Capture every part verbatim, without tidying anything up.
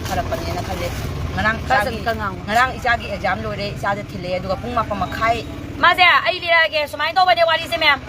ꯐꯔꯛꯄꯅꯦꯅ ꯈꯜꯂꯦ꯫ ꯉꯔꯥꯡ ꯈꯔ ꯏꯆꯥꯒꯤ ꯆꯠ-, ꯈꯔ ꯉꯥꯡꯉꯣ꯫ ꯉꯔꯥꯡ ꯏꯆꯥꯒꯤ ꯑꯦꯛꯖꯥꯝ ꯂꯣꯏꯔꯦ, ꯏꯆꯥꯗ ꯊꯤꯜꯂꯛꯑꯦ, ꯑꯗꯨꯒ ꯄꯨꯡ ꯃꯥꯄꯟ ꯃꯈꯥꯏ꯫ ꯃꯥꯁꯦ ꯑꯩ ꯂꯤꯔꯛꯑꯒꯦ, ꯁꯨꯃꯥꯏꯅ ꯇꯧꯕꯅꯦ ꯋꯥꯔꯤꯁꯦ ꯃꯦꯝ꯫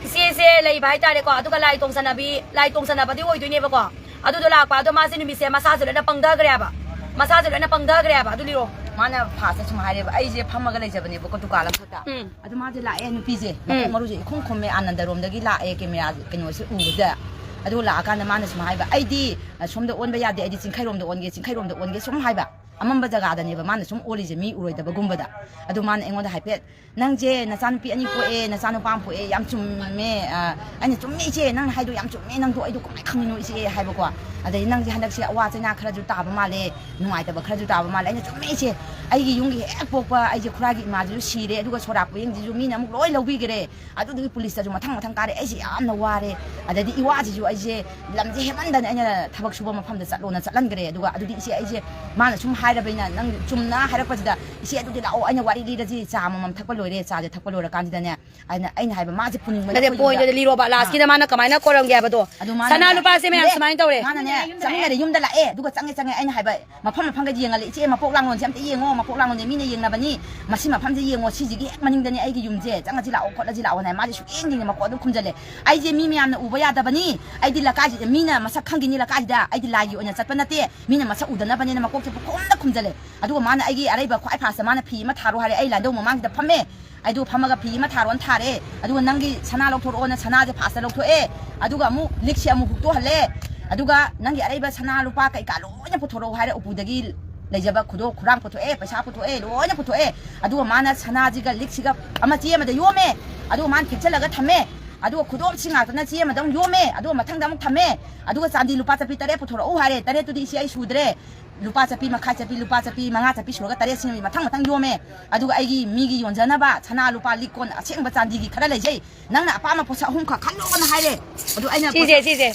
ꯏꯆꯦꯁꯦ ꯂꯩꯕ ꯍꯥꯏꯇꯥꯔꯦꯀꯣ, ꯑꯗꯨꯒ ꯂꯥꯏ ꯇꯣꯡꯁꯅꯕꯤ, ꯂꯥꯏ ꯇꯣꯡꯁꯅꯕꯗꯤ ꯑꯣꯏꯗꯣꯏꯅꯦꯕꯀꯣ꯫ ꯑꯗꯨꯗꯣ ꯂꯥꯛꯄ, ꯑꯗꯣ ꯃꯥꯁꯦ ꯅꯨꯃꯤꯠꯁꯦ ꯃꯁꯥꯁꯦ ꯂꯣꯏꯅ ꯄꯪꯊꯈ꯭ꯔꯦꯕ꯫ ꯃꯁꯥꯁꯦ ꯂꯣꯏꯅ ꯄꯪꯊꯈ꯭ꯔꯦꯕ꯫ ꯑꯗꯨ ꯂꯤꯔꯣ꯫ ꯃꯥꯅ ꯐꯥꯁꯇ ꯁꯨꯝ ꯍꯥꯏꯔꯦꯕ, "ꯑꯩꯁꯦ ꯐꯝꯃꯒ ꯂꯩꯖꯕꯅꯦꯕꯀꯣ ꯗꯨꯀꯥꯟ ꯑꯃꯈꯛꯇ"꯫ ꯎꯝ꯫ ꯑꯗꯨ ꯃꯥꯁꯦ ꯂꯥꯛꯑꯦ, ꯅꯨꯄꯤꯁꯦ ꯃꯀꯣꯛ ꯎꯝ꯫ ꯃꯔꯨꯁꯦ ꯏꯈꯨꯝ ꯈꯨꯝꯃꯦ, ꯑꯥꯅꯟꯗꯔꯣꯝꯗꯒꯤ ꯂꯥꯛꯑꯦ ꯀꯦꯃꯦꯔꯥ ꯀꯩꯅꯣꯁꯦ ꯎꯕꯗ꯫ ꯑꯗꯨꯒ ꯂꯥꯛꯑꯀꯥꯟꯗ ꯃꯥꯅ ꯁꯨꯝ ꯍꯥꯏꯕ, "ꯑꯩꯗꯤ, ꯑ, ꯁꯣꯝꯗ ꯑꯣꯟꯕ ꯌꯥꯗꯦ, ꯑꯩꯗꯤ ꯆꯤꯡꯈꯩꯔꯣꯝꯗ ꯑꯣꯟꯒꯦ, ꯆꯤꯡꯈꯩꯔꯣꯝꯗ ꯑꯣꯟꯒꯦ", ꯁꯨꯝ ꯍꯥꯏꯕ꯫ ꯑꯃꯝꯕ ꯖꯒꯥꯗꯅꯦꯕ ꯃꯥꯅ ꯁꯨꯝ ꯑꯣꯜꯂꯤꯁꯦ, ꯃꯤ ꯎꯔꯣꯏꯗꯕꯒꯨꯝꯕꯗ꯫ ꯑꯗꯨ ꯃꯥꯅ ꯑꯩꯉꯣꯟꯗ ꯍꯥꯏꯐꯦꯠ, "ꯅꯪꯁꯦ ꯅꯆꯥꯅꯨꯄꯤ ꯑꯅꯤ ꯄꯣꯛꯑꯦ, ꯅꯆꯥꯅꯨꯄꯥ ꯑꯃ ꯄꯣꯛꯑꯦ, ꯌꯥꯝ ꯆꯨꯝꯃꯦ꯫ ꯑ, ꯑꯩꯅ, 'ꯆꯨꯝꯃꯦ ꯏꯆꯦ, ꯅꯪꯅ ꯍꯥꯏꯗꯣ ꯌꯥꯝ ꯆꯨꯝꯃꯦ, ꯅꯪꯗꯣ ꯑꯩꯗꯣ ꯀꯃꯥꯏꯅ ꯈꯪꯉꯤꯅꯣ ꯏꯆꯦ?' ꯍꯥꯏꯕꯀꯣ꯫ ꯑꯗꯩ, "ꯅꯪꯁꯦ ꯍꯟꯗꯛꯁꯦ ꯑꯋꯥ ꯆꯩꯅꯥ ꯈꯔꯁꯨ ꯇꯥꯕ ꯃꯥꯜꯂꯦ, ꯅꯨꯡꯉꯥꯏꯇꯕ ꯈꯔꯁꯨ ꯇꯥꯕ ꯃꯥꯜꯂꯦ"꯫ ꯑꯩꯅ, "ꯆꯨꯝꯃꯦ ꯏꯆꯦ, ꯑꯩꯒꯤ ꯌꯨꯝꯒꯤ ꯍꯦꯛ ꯄꯣꯛꯄ ꯑꯩꯁꯦ ꯈꯨꯔꯥꯒꯤ ꯏꯃꯥꯁꯤꯁꯨ ꯁꯤꯔꯦ, ꯑꯗꯨꯒ ꯁꯣꯔꯥ ꯄꯣꯌꯦꯡꯁꯤꯁꯨ ꯃꯤꯅ ꯑꯃꯨꯛ ꯂꯣꯏ ꯂꯧꯕꯤꯈꯔꯦ꯫ ꯑꯗꯨꯗꯨꯒꯤ ꯄꯨꯂꯤꯁꯇꯁꯨ ꯃꯊꯪ ꯃꯊꯪ ꯀꯥꯔꯦ꯫ ꯑꯩꯁꯦ ꯌꯥꯝꯅ ꯋꯥꯔꯦ꯫ ꯑꯗꯩꯗꯤ ꯏꯋꯥꯁꯤꯁꯨ ꯑꯩꯁꯦ ꯂꯝꯁꯦ ꯍꯦꯟꯃꯟꯗꯅ ꯑꯩꯅ ꯊꯕꯛ ꯁꯨꯕ ꯃꯐꯝꯗ ꯆꯠꯂꯣꯅ ꯆꯠꯍꯟꯈ꯭ꯔꯦ꯫ ꯑꯗꯨꯒ ꯑꯗꯨꯗꯤ ꯏꯆꯦ, ꯑꯩꯁꯦ, ꯃꯥꯅ ꯁꯨꯝ ꯍꯥꯏꯔꯕꯅꯤꯅ, ꯅꯪ ꯆꯨꯝꯅ ꯍꯥꯏꯔꯛꯄꯁꯤꯗ, ꯏꯆꯦ, ꯑꯗꯨꯗꯤ ꯂꯥꯛꯑꯣ, ꯑꯩꯅ ꯋꯥꯔꯤ ꯂꯤꯔꯁꯤ꯫ ꯆꯥ ꯑꯃꯃꯝ ꯊꯛꯄ ꯂꯣꯏꯔꯦ, ꯆꯥꯁꯦ ꯊꯛꯄ ꯂꯣꯏꯔꯀꯥꯟꯁꯤꯗꯅꯦ, ꯑꯩꯅ, ꯑꯩꯅ ꯍꯥꯏꯕ, ꯃꯥꯁꯦ ꯄꯨꯅꯤꯡꯕꯅꯦ ꯅꯠꯇꯦ, ꯑꯩꯈꯣꯏ ꯌꯨꯝꯗ꯫ ꯄꯣꯏꯟꯗꯨꯗ ꯂꯤꯔꯣꯕ, ꯂꯥꯁꯀꯤꯗ ꯃꯥꯅ ꯀꯃꯥꯏꯅ ꯀꯣꯔꯝꯒꯦ ꯍꯥꯏꯕꯗꯣ꯫ ꯑꯗꯨ ꯃꯥꯅꯅꯦ, ꯁꯅꯥ ꯂꯨꯄꯥꯁꯦ ꯃꯌꯥꯝ ꯏꯅꯦ, ꯁꯨꯃꯥꯏꯅ ꯇꯧꯔꯦ꯫ ꯃꯥꯅꯅꯦ ꯆꯪꯃꯤꯟꯅꯔꯦ, ꯌꯨꯝꯗ ꯂꯥꯛꯑꯦ, ꯑꯗꯨꯒ ꯆꯪꯉꯦ, ꯆꯪꯉꯦ, ꯑꯩꯅ ꯍꯥꯏꯕ, ꯃꯐꯝ ꯃꯐꯝꯒꯗꯤ ꯌꯦꯡꯍꯜꯂꯦ, "ꯏꯆꯦ, ꯃꯄꯣꯛ ꯂꯥꯡꯂꯣꯟꯁꯦ ꯑꯝꯇ ꯌꯦꯡꯉꯣ, ꯃꯄꯣꯛ ꯂꯥꯡꯂꯣꯟꯁꯦ ꯃꯤꯅ ꯌꯦꯡꯅꯕꯅꯤ, ꯃꯁꯤ ꯃꯐꯝꯁꯦ ꯌꯦꯡꯉꯣ, ꯁꯤꯁꯤꯒꯤ ꯍꯦꯛ ꯃꯅꯤꯡꯗꯅꯤ ꯑꯩꯒꯤ ꯌꯨꯝꯁꯦ, ꯆꯪꯉꯁꯤ ꯂꯥꯛꯑꯣ, ꯈꯣꯠꯂꯁꯤ ꯂꯥꯛꯑꯣꯅ" ꯍꯥꯏ꯫ ꯃꯥꯁꯦ ꯁꯨꯛꯌꯦꯡ ꯌꯦꯡꯗꯦ, ꯃꯀꯣꯛ ꯑꯗꯨꯝ ꯈꯨꯝꯖꯜꯂꯦ꯫ ꯑꯩꯁꯦ ꯃꯤ ꯃꯌꯥꯝꯅ ꯎꯕ ꯌꯥꯗꯕꯅꯤ, ꯑꯩꯗꯤ ꯂꯩꯀꯥꯏꯁꯤꯗ ꯃꯤꯅ ꯃꯁꯛ ꯈꯪꯈꯤꯅꯤ, ꯂꯩꯀꯥꯏꯁꯤꯗ ꯑꯩꯗꯤ ꯂꯥꯏꯒꯤ ꯑꯣꯏꯅ ꯆꯠꯄ ꯅꯠꯇꯦ, ꯃꯤꯅ ꯃꯁꯛ ꯎꯗꯅꯕꯅꯦꯅ ꯃꯀꯣꯛꯁꯦ ꯄꯨꯈꯨꯝꯗ ꯈꯨꯝꯖꯜꯂꯦ꯫ ꯑꯗꯨꯒ ꯃꯥꯅ ꯑꯩꯒꯤ ꯑꯔꯩꯕ ꯈ꯭ꯋꯥꯏ ꯐꯥꯁꯇ ꯃꯥꯅ ꯐꯤ ꯑꯃ ꯊꯥꯔꯣ ꯍꯥꯏꯔꯦ, ꯑꯩ ꯂꯥꯏꯟꯙꯧ ꯃꯃꯥꯡꯁꯤꯗ ꯐꯝꯃꯦ꯫ ꯑꯩꯗꯣ ꯐꯝꯃꯒ ꯐꯤ ꯑꯃ ꯊꯥꯔꯣꯅ ꯊꯥꯔꯦ꯫ ꯑꯗꯨꯒ "ꯅꯪꯒꯤ ꯁꯅꯥ ꯂꯧꯊꯣꯔꯛꯑꯣꯅ" ꯁꯅꯥꯁꯦ ꯐꯥꯁꯇ ꯂꯧꯊꯣꯛꯑꯦ꯫ ꯑꯗꯨꯒ ꯑꯃꯨꯛ ꯂꯤꯛꯁꯦ ꯑꯃꯨꯛ ꯍꯨꯛꯇꯣꯛꯍꯜꯂꯦ꯫ ꯑꯗꯨꯒ "ꯅꯪꯒꯤ ꯑꯔꯩꯕ ꯁꯅꯥ ꯂꯨꯄꯥ ꯀꯩꯀꯥ ꯂꯣꯏꯅ ꯄꯨꯊꯣꯔꯛꯑꯣ" ꯍꯥꯏꯔꯦ, ꯎꯄꯨꯗꯒꯤ ꯂꯩꯖꯕ ꯈꯨꯗꯣ-, ꯈꯨꯔꯥꯡ ꯄꯨꯊꯣꯛꯑꯦ, ꯄꯩꯁꯥ ꯄꯨꯊꯣꯛꯑꯦ, ꯂꯣꯏꯅ ꯄꯨꯊꯣꯛꯑꯦ꯫ ꯑꯗꯨꯒ ꯃꯥꯅ ꯁꯅꯥꯁꯤꯒ ꯂꯤꯛꯁꯤꯒ ꯑꯃ ꯆꯦ ꯑꯃꯗ ꯌꯣꯝꯃꯦ꯫ ꯑꯗꯨꯒ ꯃꯥꯅ ꯊꯦꯛꯆꯜꯂꯒ ꯊꯝꯃꯦ꯫ ꯑꯗꯨꯒ ꯈꯨꯗꯣꯞꯁꯤ ꯉꯥꯛꯇꯅ ꯆꯦ ꯑꯃꯗ ꯑꯃꯨꯛ ꯌꯣꯝꯃꯦ꯫ ꯑꯗꯨꯒ ꯃꯊꯪꯗ ꯑꯃꯨꯛ ꯊꯝꯃꯦ꯫ ꯑꯗꯨꯒ "ꯆꯥꯟꯗꯤ ꯂꯨꯄꯥ ꯆꯠꯄꯤ ꯇꯔꯦꯠ ꯄꯨꯊꯣꯔꯛꯎ" ꯍꯥꯏꯔꯦ, "ꯇꯔꯦꯠꯇꯨꯗꯤ ꯏꯆꯦ ꯑꯩ ꯁꯨꯗ꯭ꯔꯦ, ꯂꯨꯄꯥ ꯆꯠꯄꯤ, ꯃꯈꯥꯏ ꯆꯠꯄꯤ, ꯂꯨꯄꯥ ꯆꯠꯄꯤ, ꯃꯉꯥ ꯆꯠꯄꯤ ꯁꯨꯔꯒ ꯇꯔꯦꯠꯁꯤꯃ ꯃꯊꯪ ꯃꯊꯪ ꯌꯣꯝꯃꯦ꯫ ꯑꯗꯨꯒ ꯑꯩꯒꯤ ꯃꯤꯒꯤ ꯌꯣꯟꯖꯅꯕ ꯁꯅꯥ ꯂꯨꯄꯥ ꯂꯤꯛ ꯀꯣꯟ ꯑꯁꯦꯡꯕ ꯆꯥꯟꯗꯤꯒꯤ ꯈꯔ ꯂꯩꯖꯩ, ꯅꯪꯅ ꯑꯄꯥꯝꯕ ꯄꯣꯠꯁꯛ ꯑꯍꯨꯝꯈꯛ ꯈꯜꯂꯣꯅ" ꯍꯥꯏꯔꯦ꯫ ꯑꯗꯨ ꯑꯩꯅ ꯁꯤꯁꯦ, ꯁꯤꯁꯦ꯫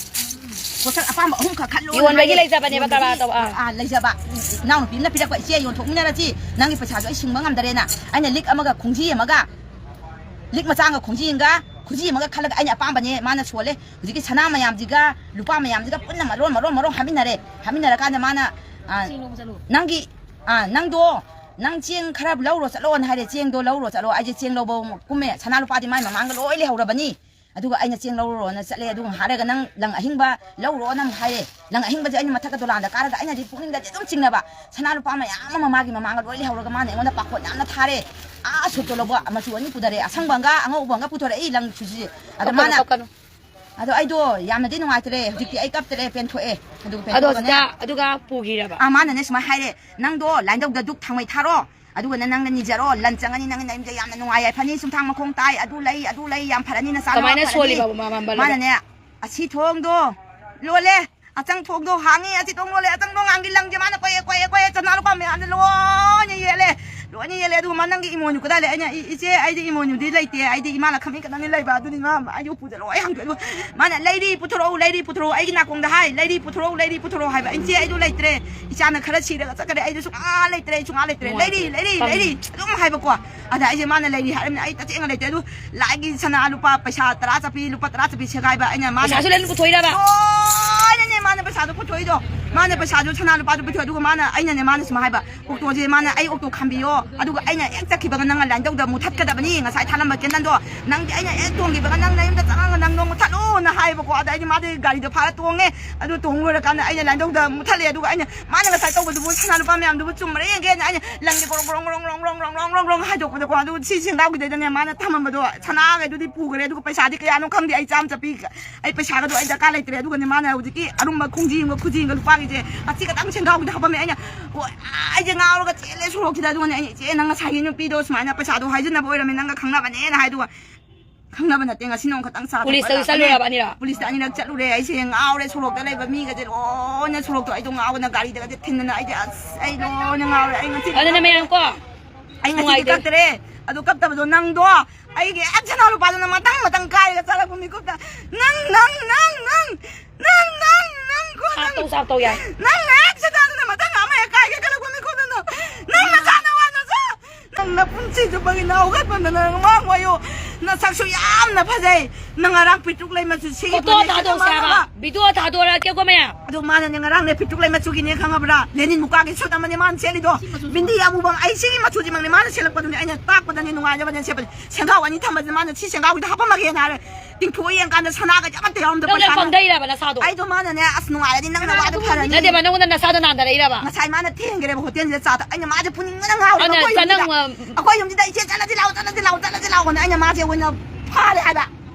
"ꯄꯣꯠꯁꯛ ꯑꯄꯥꯝꯕ ꯑꯍꯨꯝꯈꯛ ꯈꯜꯂꯣꯅ" ꯌꯣꯟꯕꯒꯤ ꯍꯥꯏꯔꯦ꯫ ꯂꯩꯖꯕꯅꯦꯕ, ꯌꯣꯟꯕꯒꯤ, ꯀꯔꯕꯥꯔ ꯇꯧꯕ, ꯑꯥ꯫ ꯑꯥ, ꯂꯩꯖꯕ꯫ ꯏꯅꯥꯎꯅꯨꯄꯤ ꯑꯃꯅ ꯄꯤꯔꯛꯄ, "ꯏꯆꯦ, ꯌꯣꯟꯊꯣꯛꯃꯤꯟꯅꯔꯁꯤ, ꯅꯪꯒꯤ ꯄꯩꯁꯥꯁꯨ ꯑꯩ ꯁꯤꯡꯕ ꯉꯝꯗꯔꯦꯅ" ꯑꯩꯅ ꯂꯤꯛ ꯑꯃꯒ ꯈꯣꯡꯖꯤ ꯑꯃꯒ, ꯂꯤꯛ ꯃꯆꯥ ꯑꯃꯒ ꯈꯣꯡꯖꯤ ꯑꯃꯒ, ꯈꯨꯖꯤ ꯑꯃꯒ ꯈꯜꯂꯒ ꯑꯩꯅ ꯑꯄꯥꯝꯕꯅꯦ ꯃꯥꯅ ꯁꯣꯜꯂꯦ꯫ ꯍꯧꯖꯤꯛꯀꯤ ꯁꯅꯥ ꯃꯌꯥꯝꯁꯤꯒ ꯂꯨꯄꯥ ꯃꯌꯥꯝꯁꯤꯒ ꯄꯨꯟꯅ ꯃꯔꯣꯟ, ꯃꯔꯣꯟ, ꯃꯔꯣꯟ ꯍꯥꯞꯃꯤꯟꯅꯔꯦ꯫ ꯍꯥꯞꯃꯤꯟꯅꯔꯀꯥꯟꯗ ꯃꯥꯅ, ꯑ, ꯆꯦꯡ ꯂꯧꯕ ꯆꯠꯂꯨ꯫ "ꯅꯪꯒꯤ, ꯑ, ꯅꯪꯗꯣ, ꯅꯪ ꯆꯦꯡ ꯈꯔ ꯂꯧꯔꯣ ꯆꯠꯂꯣꯅ" ꯍꯥꯏꯔꯦ꯫ ꯆꯦꯡꯗꯣ ꯂꯧꯔꯣ ꯆꯠꯂꯣ꯫ ꯑꯩꯁꯦ ꯆꯦꯡ ꯂꯧꯕ ꯀꯨꯝꯃꯦ꯫ ꯁꯅꯥ ꯂꯨꯄꯥꯗꯤ ꯃꯥꯏ ꯃꯃꯥꯡꯗ ꯂꯣꯏ ꯂꯩꯍꯧꯔꯕꯅꯤ꯫ ꯑꯗꯨꯒ ꯑꯩꯅ "ꯆꯦꯡ ꯂꯧꯔꯨꯔꯣꯅ" ꯆꯠꯂꯦ꯫ ꯑꯗꯨꯒ ꯉꯥꯏꯍꯥꯛ ꯂꯩꯔꯒ "ꯅꯪ ꯂꯪ ꯑꯍꯤꯡꯕ ꯂꯧꯔꯣꯅ" ꯑꯃꯨꯛ ꯍꯥꯏꯔꯦ꯫ ꯂꯪ ꯑꯍꯤꯡꯕꯁꯦ ꯑꯩꯅ ꯃꯊꯛꯇ ꯗꯣꯂꯥꯟꯗ ꯀꯥꯔꯒ ꯑꯩꯅꯗꯤ ꯄꯨꯛꯅꯤꯡꯗꯗꯤ ꯑꯗꯨꯝ ꯆꯤꯡꯅꯕ꯫ ꯁꯅꯥ ꯂꯨꯄꯥ ꯃꯌꯥꯝ ꯑꯃ ꯃꯥꯒꯤ ꯃꯃꯥꯡꯗ ꯂꯣꯏ ꯂꯩꯍꯧꯔꯒ ꯃꯥꯅ ꯑꯩꯉꯣꯟꯗ ꯄꯥꯈꯣꯟ ꯌꯥꯝꯅ ꯊꯥꯔꯦ꯫ ꯑꯥ, ꯁꯨꯠꯇꯣ ꯂꯧꯕ ꯃꯆꯨ ꯑꯅꯤ ꯄꯨꯊꯔꯛꯑꯦ, ꯑꯁꯪꯕ ꯑꯃꯒ ꯑꯉꯧꯕ ꯑꯃꯒ ꯄꯨꯊꯣꯔꯛꯏ ꯂꯪ ꯁꯨꯠꯁꯤ꯫ ꯑꯗ ꯀꯞꯀꯅꯨ, ꯃꯥꯅ, ꯀꯞꯀꯅꯨ꯫ ꯑꯗꯣ ꯑꯩꯗꯣ ꯌꯥꯝꯅꯗꯤ ꯅꯨꯡꯉꯥꯏꯇ꯭ꯔꯦ꯫ ꯍꯧꯖꯤꯛꯇꯤ ꯑꯩ ꯀꯞꯇ꯭ꯔꯦ, ꯄꯦꯟꯊꯣꯛꯑꯦ꯫ ꯑꯗꯨꯒ ꯑꯗꯣ ꯄꯦꯟꯊꯣꯛꯑꯒꯅꯦ, ꯍꯧꯖꯤꯛꯇ ꯑꯗꯨꯒ ꯄꯨꯈꯤꯔꯕ? ꯑꯥ, ꯃꯥꯅꯅꯦ ꯁꯨꯃꯥꯏꯅ ꯍꯥꯏꯔꯦ, "ꯅꯪꯗꯣ ꯂꯥꯏꯟꯗꯧꯗ ꯙꯨꯛ ꯊꯥꯡꯃꯩ ꯊꯥꯔꯣ, ꯑꯗꯨꯒꯅꯦ ꯅꯪꯅ ꯅꯤꯖꯔꯣ, ꯂꯟ ꯆꯪꯉꯅꯤ, ꯅꯪ ꯅꯌꯨꯝꯁꯦ ꯌꯥꯝꯅ ꯅꯨꯡꯉꯥꯏ ꯌꯥꯏꯐꯅꯤ, ꯁꯨꯝꯊꯥꯡ ꯃꯈꯣꯡ ꯇꯥꯏ, ꯑꯗꯨ ꯂꯩ, ꯑꯗꯨ ꯂꯩ, ꯌꯥꯝ ꯐꯔꯅꯤ, ꯅꯆꯥ ꯅꯨꯄꯥ ꯀꯃꯥꯏꯅ ꯐꯔꯅꯤ"꯫ ꯁꯣꯜꯂꯤꯕ ꯃꯃꯥ ꯃꯝꯕ ꯂꯣꯏꯅ? ꯃꯥꯅꯅꯦ, "ꯑꯁꯤ ꯊꯣꯡꯗꯣ ꯂꯣꯜꯂꯦ, ꯑꯆꯪ ꯊꯣꯡꯗꯣ ꯍꯥꯡꯉꯤ, ꯑꯁꯤ ꯊꯣꯡ ꯂꯣꯜꯂꯦ, ꯑꯆꯪ ꯊꯣꯡ ꯍꯥꯡꯒꯤ ꯂꯪꯁꯦ ꯃꯥꯅ ꯀꯣꯏꯌꯦ, ꯀꯣꯏꯌꯦ, ꯀꯣꯏꯌꯦ, ꯆꯅꯥ ꯂꯨꯄꯥ ꯃꯌꯥꯝꯁꯦ ꯂꯣꯏꯅ ꯌꯦꯜꯂꯦ, ꯂꯣꯏꯅ ꯌꯦꯜꯂꯦ"꯫ ꯑꯗꯨꯒ ꯃꯥ, "ꯅꯪꯒꯤ ꯏꯃꯣꯏꯅꯨ ꯀꯗꯥꯏ ꯂꯩ?" ꯑꯩꯅ, "ꯏ-, ꯏꯆꯦ, ꯑꯩꯗꯤ ꯏꯃꯣꯏꯅꯨꯗꯤ ꯂꯩꯇꯦ, ꯑꯩꯗꯤ ꯏꯃꯥ ꯂꯥꯛꯈꯝꯃꯤ ꯈꯛꯇꯪꯅꯤ ꯂꯩꯕ, ꯑꯗꯨꯅꯤ ꯃꯥ ꯑꯩꯗꯤ ꯎꯄꯨꯁꯦ ꯂꯣꯏ ꯍꯥꯡꯗꯣꯛꯑꯦ"꯫ ꯑꯗꯨꯒ ꯃꯥꯅ, "ꯂꯩꯔꯤ, ꯄꯨꯊꯣꯔꯛꯎ, ꯂꯩꯔꯤ, ꯄꯨꯊꯣꯔꯛꯎ"꯫ ꯑꯩꯒꯤ ꯅꯥꯀꯣꯡꯗ ꯍꯥꯏ, "ꯂꯩꯔꯤ, ꯄꯨꯊꯣꯔꯛꯎ, ꯂꯩꯔꯤ, ꯄꯨꯊꯣꯔꯛꯎ" ꯍꯥꯏꯕ꯫ "ꯏꯆꯦ, ꯑꯩꯗꯣ ꯂꯩꯇ꯭ꯔꯦ, ꯏꯆꯥꯅ ꯈꯔ ꯁꯤꯔꯒ ꯆꯠꯈ꯭ꯔꯦ, ꯑꯩꯗꯣ ꯁꯨꯡꯉꯥ ꯂꯩꯇ꯭ꯔꯦ, ꯑꯩ ꯁꯨꯡꯉꯥ ꯂꯩꯇ꯭ꯔꯦ"꯫ ꯅꯨꯡꯉꯥꯏꯇ꯭ꯔꯦ꯫ "ꯂꯩꯔꯤ, ꯄꯝ-, ꯂꯩꯔꯤ", ꯑꯗꯨꯝ ꯍꯥꯏꯕꯀꯣ꯫ ꯑꯗ ꯑꯩꯁꯦ, ꯃꯥꯅ ꯂꯩꯔꯤ ꯍꯥꯏꯔꯕꯅꯤꯅ ꯑꯩ ꯇꯁꯦꯡꯅ ꯂꯩꯇ꯭ꯔꯦ꯫ ꯑꯗꯨ ꯂꯥꯏꯒꯤ ꯁꯅꯥ ꯂꯨꯄꯥ ꯄꯩꯁꯥ ꯇꯔꯥ ꯆꯠꯄꯤ, ꯂꯨꯄꯥ ꯇꯔꯥ ꯆꯠꯄꯤ ꯁꯦꯒꯥꯏꯕ ꯑꯩꯅ, ꯃꯥꯅ ꯄꯩꯁꯥꯁꯨ ꯂꯣꯏꯅ ꯄꯨꯊꯣꯛꯏꯔꯕ? ꯂꯣꯏꯅꯅꯦ ꯃꯥꯅ ꯄꯩꯁꯥꯗꯣ ꯄꯨꯊꯣꯛꯏꯗꯣ꯫ ꯃꯥꯅ ꯄꯩꯁꯥꯗꯣ, ꯁꯅꯥ ꯂꯨꯄꯥꯗꯣ ꯄꯨꯊꯣꯛꯑꯦ꯫ ꯑꯗꯨꯒ ꯃꯥꯅ, ꯑꯩꯅꯅꯦ, ꯃꯥꯅ ꯁꯨꯃꯥꯏ ꯍꯥꯏꯕ, "ꯑꯣꯛꯇꯣꯁꯦ", ꯃꯥꯅ, "ꯑꯩ ꯑꯣꯛꯇꯣ ꯈꯥꯝꯕꯤꯌꯣ, ꯑꯗꯨꯒ ꯑꯩꯅ ꯍꯦꯛ ꯆꯠꯈꯤꯕꯒ ꯅꯪꯅ ꯂꯥꯏꯟꯗꯧꯗ ꯃꯨꯊꯠꯀꯗꯕꯅꯤ, ꯉꯁꯥꯏ ꯊꯥꯜꯂꯝꯕ ꯀꯦꯟꯗꯜꯗꯣ ꯅꯪꯗꯤ ꯑꯩꯅ ꯍꯦꯛ ꯇꯣꯡꯈꯤꯕꯒ ꯅꯪ ꯅꯌꯨꯝꯗ ꯆꯪꯉꯒ ꯅꯪꯗꯣ ꯃꯨꯊꯠꯂꯣꯅ" ꯍꯥꯏꯌꯦꯕꯀꯣ꯫ ꯑꯗ ꯑꯩꯗꯤ ꯃꯥꯗꯤ ꯒꯥꯔꯤꯗꯣ ꯐꯥꯔ ꯇꯣꯡꯉꯦ꯫ ꯑꯗꯨ ꯇꯣꯡ ꯂꯣꯏꯔꯀꯥꯟꯗ ꯑꯩꯅ ꯂꯥꯏꯟꯗꯧꯗ ꯃꯨꯊꯠꯂꯦ꯫ ꯑꯗꯨꯒ ꯑꯩꯅ, ꯃꯥꯅ ꯉꯁꯥꯏ ꯇꯧꯕꯗꯨꯕꯨ, ꯁꯅꯥ ꯂꯨꯄꯥ ꯃꯌꯥꯝꯗꯨꯕꯨ ꯆꯨꯝꯕ꯭ꯔꯥ ꯌꯦꯡꯒꯦꯅ ꯑꯩꯅ ꯂꯪꯁꯦ ꯒ꯭ꯔꯣꯡ ꯒ꯭ꯔꯣꯡ ꯒ꯭ꯔꯣꯡ ꯒ꯭ꯔꯣꯡ ꯒ꯭ꯔꯣꯡ ꯒ꯭ꯔꯣꯡ ꯒ꯭ꯔꯣꯡ ꯍꯥꯏꯗꯣꯛꯄꯗꯀꯣ, ꯑꯗꯨ ꯁꯤ ꯁꯦꯟꯖꯥꯎꯒꯤꯗꯩꯗꯅꯦ ꯃꯥꯅ ꯊꯝꯃꯝꯕꯗꯣ, ꯁꯅꯥꯈꯩꯗꯨꯗꯤ ꯄꯨꯈ꯭ꯔꯦ꯫ ꯑꯗꯨꯒ ꯄꯩꯁꯥꯗꯤ ꯀꯌꯥꯅꯣ ꯈꯪꯗꯦ, ꯑꯩ ꯆꯥꯝ ꯆꯠꯄꯤ, ꯑꯩ ꯄꯩꯁꯥꯒꯗꯣ ꯑꯩ ꯗꯔꯀꯥꯔ ꯂꯩꯇ꯭ꯔꯦ꯫ ꯑꯗꯨꯒꯅꯦ ꯃꯥꯅ ꯍꯧꯖꯤꯛꯀꯤ ꯑꯔꯨꯝꯕ ꯈꯣꯡꯖꯤ ꯑꯃꯒ ꯈꯨꯖꯤ ꯑꯃꯒ ꯂꯨꯄꯥꯒꯤꯁꯦ ꯑꯁꯤ ꯈꯛꯇꯪ ꯁꯦꯟꯖꯥꯎꯒꯤꯗ ꯍꯥꯞꯄꯝꯃꯦ꯫ ꯑꯩꯅ, ꯑꯣ, ꯑꯩꯁꯦ ꯉꯥꯎꯔꯒ ꯆꯦꯜꯂꯦ ꯁꯣꯔꯣꯛꯁꯤꯗ꯫ ꯑꯗꯨꯒꯅꯦ ꯑꯩꯅ, "ꯏꯆꯦ, ꯅꯪ ꯉꯁꯥꯏꯒꯤ ꯅꯨꯄꯤꯗꯣ ꯁꯨꯃꯥꯏꯅ ꯄꯩꯁꯥꯗꯣ ꯍꯥꯏꯖꯤꯟꯅꯕ ꯑꯣꯏꯔꯝꯃꯦ, ꯅꯪꯒ ꯈꯪꯅꯕꯅꯦꯅ" ꯍꯥꯏ꯫ ꯑꯗꯨꯒ ꯈꯪꯅꯕ ꯅꯠꯇꯦ, ꯉꯁꯤ ꯅꯣꯡ ꯈꯛꯇꯪ ꯆꯥ ꯄꯨꯂꯤꯁꯇꯁꯨ ꯊꯛꯄ ꯂꯥꯛꯄꯅꯦ꯫ ꯆꯠꯂꯨꯔꯕ ꯑꯅꯤꯔꯛ? ꯄꯨꯂꯤꯁꯇ ꯑꯅꯤꯔꯛ ꯆꯠꯂꯨꯔꯦ꯫ ꯑꯩꯁꯦ ꯉꯥꯎꯔꯦ, ꯁꯣꯔꯣꯛꯇ ꯂꯩꯕ ꯃꯤꯒꯁꯦ ꯂꯣꯏꯅ, ꯁꯣꯔꯣꯛꯇꯣ ꯑꯩꯗꯣ ꯉꯥꯎꯗꯅ ꯒꯥꯔꯤꯗꯒꯁꯦ ꯊꯤꯟꯗꯅ ꯑꯩꯗꯤ, ꯑꯁ, ꯑꯩ ꯂꯣꯏꯅ ꯉꯥꯎꯔꯦ꯫ ꯑꯩ ꯉꯁꯤ ꯑꯗꯨꯅ ꯃꯌꯥꯝ ꯀꯣ, ꯑꯩ ꯉꯁꯤꯗꯤ ꯅꯨꯡꯉꯥꯏꯇꯦ꯫ ꯀꯞꯇꯔꯦ꯫ ꯑꯗꯨ ꯀꯞꯇꯕꯗꯣ ꯅꯪꯗꯣ, ꯑꯩꯒꯤ ꯍꯦꯛ ꯁꯅꯥ ꯂꯨꯄꯥꯗꯨꯅ ꯃꯇꯪ ꯃꯇꯪ ꯀꯥꯏꯔꯒ ꯆꯠꯂꯛꯄ ꯃꯤꯀꯨꯞꯇ, "ꯅꯪ, ꯅꯪ, ꯅꯪ, ꯅꯪ, ꯅꯪ, ꯅꯪ, ꯅꯪ ꯀꯣ, ꯅꯪ, ꯆꯥꯛ ꯇꯧ, ꯆꯥꯛ ꯇꯧ ꯌꯥꯏ꯫ ꯅꯪ ꯍꯦꯛ ꯁꯅꯥꯗꯨꯅ ꯃꯇꯪ ꯑꯃ ꯍꯦꯛ ꯀꯥꯏꯒꯦ ꯈꯜꯂꯛꯄ ꯃꯤꯀꯨꯞꯇ ꯅꯪ, ꯅꯪ ꯅꯆꯥ ꯅꯋꯥ ꯅꯆꯥ, ꯅꯪ ꯅꯄꯨꯟꯁꯤ ꯆꯨꯞꯄꯒꯤ ꯅꯥꯎ ꯀꯠꯄꯗ ꯅꯪ ꯃꯥꯡ ꯑꯣꯏꯌꯨ"꯫ ꯅꯁꯛꯁꯨ ꯌꯥꯝꯅ ꯐꯖꯩ꯫ ꯅꯪ ꯉꯔꯥꯡ ꯄꯤꯇ꯭ꯔꯨꯛ ꯂꯩ ꯃꯆꯨ ꯁꯤꯒꯤ ꯐꯣꯇꯣ ꯐꯅꯦꯛꯁꯤꯒ ꯊꯥꯗꯣꯛꯁꯦ ꯍꯥꯏꯕ꯫ ꯃꯥꯟꯅꯕ꯫ ꯚꯤꯗꯤꯑꯣ ꯊꯥꯗꯣꯔꯛꯀꯦꯀꯣ ꯃꯌꯥꯝ꯫ ꯑꯗꯣ ꯃꯥꯅꯅꯦ ꯉꯔꯥꯡꯅꯦ ꯄꯤꯇ꯭ꯔꯨꯛ ꯂꯩ ꯃꯆꯨꯒꯤꯅꯦ ꯈꯪꯉꯕ꯭ꯔꯥ? ꯂꯦꯅꯤꯟ ꯃꯨꯀꯥꯒꯤ ꯁꯨꯠ ꯑꯃꯅꯦ ꯃꯥꯅ ꯁꯦꯠꯂꯤꯗꯣ꯫ ꯁꯤ ꯃꯆꯨꯁꯦ꯫ ꯕꯤꯟꯗꯤ ꯑꯃꯨꯕ ꯑꯩ ꯁꯤꯒꯤ ꯃꯆꯨꯁꯤꯃꯛꯅꯦ ꯃꯥꯅ ꯁꯦꯠꯂꯛꯄꯗꯨꯅꯦ ꯑꯩꯅ ꯇꯥꯛꯄꯗꯅꯦ ꯅꯨꯡꯉꯥꯏꯅꯕꯅꯦ ꯁꯦꯠꯄꯅꯦ꯫ ꯁꯦꯡꯒꯥꯎ ꯑꯅꯤ ꯊꯝꯕꯁꯦ ꯃꯥꯅ ꯁꯤ ꯁꯦꯡꯒꯥꯎꯒꯤꯗ ꯍꯥꯞꯄꯝꯃꯒꯦꯅ ꯍꯥꯏꯔꯦ꯫ ꯇꯤꯡꯊꯣꯛꯑ ꯌꯦꯡꯀꯥꯟꯗ ꯁꯅꯥꯒꯁꯦ ꯑꯃꯠꯇ ꯌꯥꯎꯔꯝꯗ ꯅꯪ ꯌꯥꯝ ꯄꯩꯁꯥꯅ꯫ ꯄꯪꯊꯩꯔꯕ ꯅꯁꯥꯗꯣ? ꯑꯩꯗꯣ ꯃꯥꯅꯅꯦ ꯑꯁ ꯅꯨꯡꯉꯥꯏꯔꯗꯤ ꯅꯪ ꯅꯋꯥꯗꯣ ꯐꯔꯅꯤ꯫ ꯅꯠꯇꯦꯕ ꯅꯪꯉꯣꯟꯗ ꯅꯁꯥꯗꯣ ꯅꯥꯟꯊꯔꯛꯏꯔꯕ? ꯉꯁꯥꯏ ꯃꯥꯅ ꯊꯦꯡꯈ꯭ꯔꯦꯕ ꯍꯣꯇꯦꯜꯁꯤꯗ ꯆꯥ ꯊꯛ-, ꯑꯩꯅ ꯃꯥꯁꯦ ꯄꯨꯅꯤꯡꯕꯅ ꯉꯥꯎꯔꯦꯕ꯫ ꯑꯗꯨꯅ ꯑꯩꯈꯣꯏ ꯆꯥ ꯌꯨꯝꯁꯤꯗ, ꯅꯪ ꯑꯩꯈꯣꯏ ꯌꯨꯝꯁꯤꯗ "ꯏꯆꯦ ꯆꯠꯂꯁꯤ ꯂꯥꯛꯑꯣ, ꯆꯠꯂꯁꯤ ꯂꯥꯛꯑꯣ, ꯆꯠꯂꯁꯤ ꯂꯥꯛꯑꯣꯅ" ꯑꯩꯅ ꯃꯥꯁꯦ ꯑꯣꯏꯅ ꯐꯥꯔꯦ ꯍꯥꯏꯕ꯫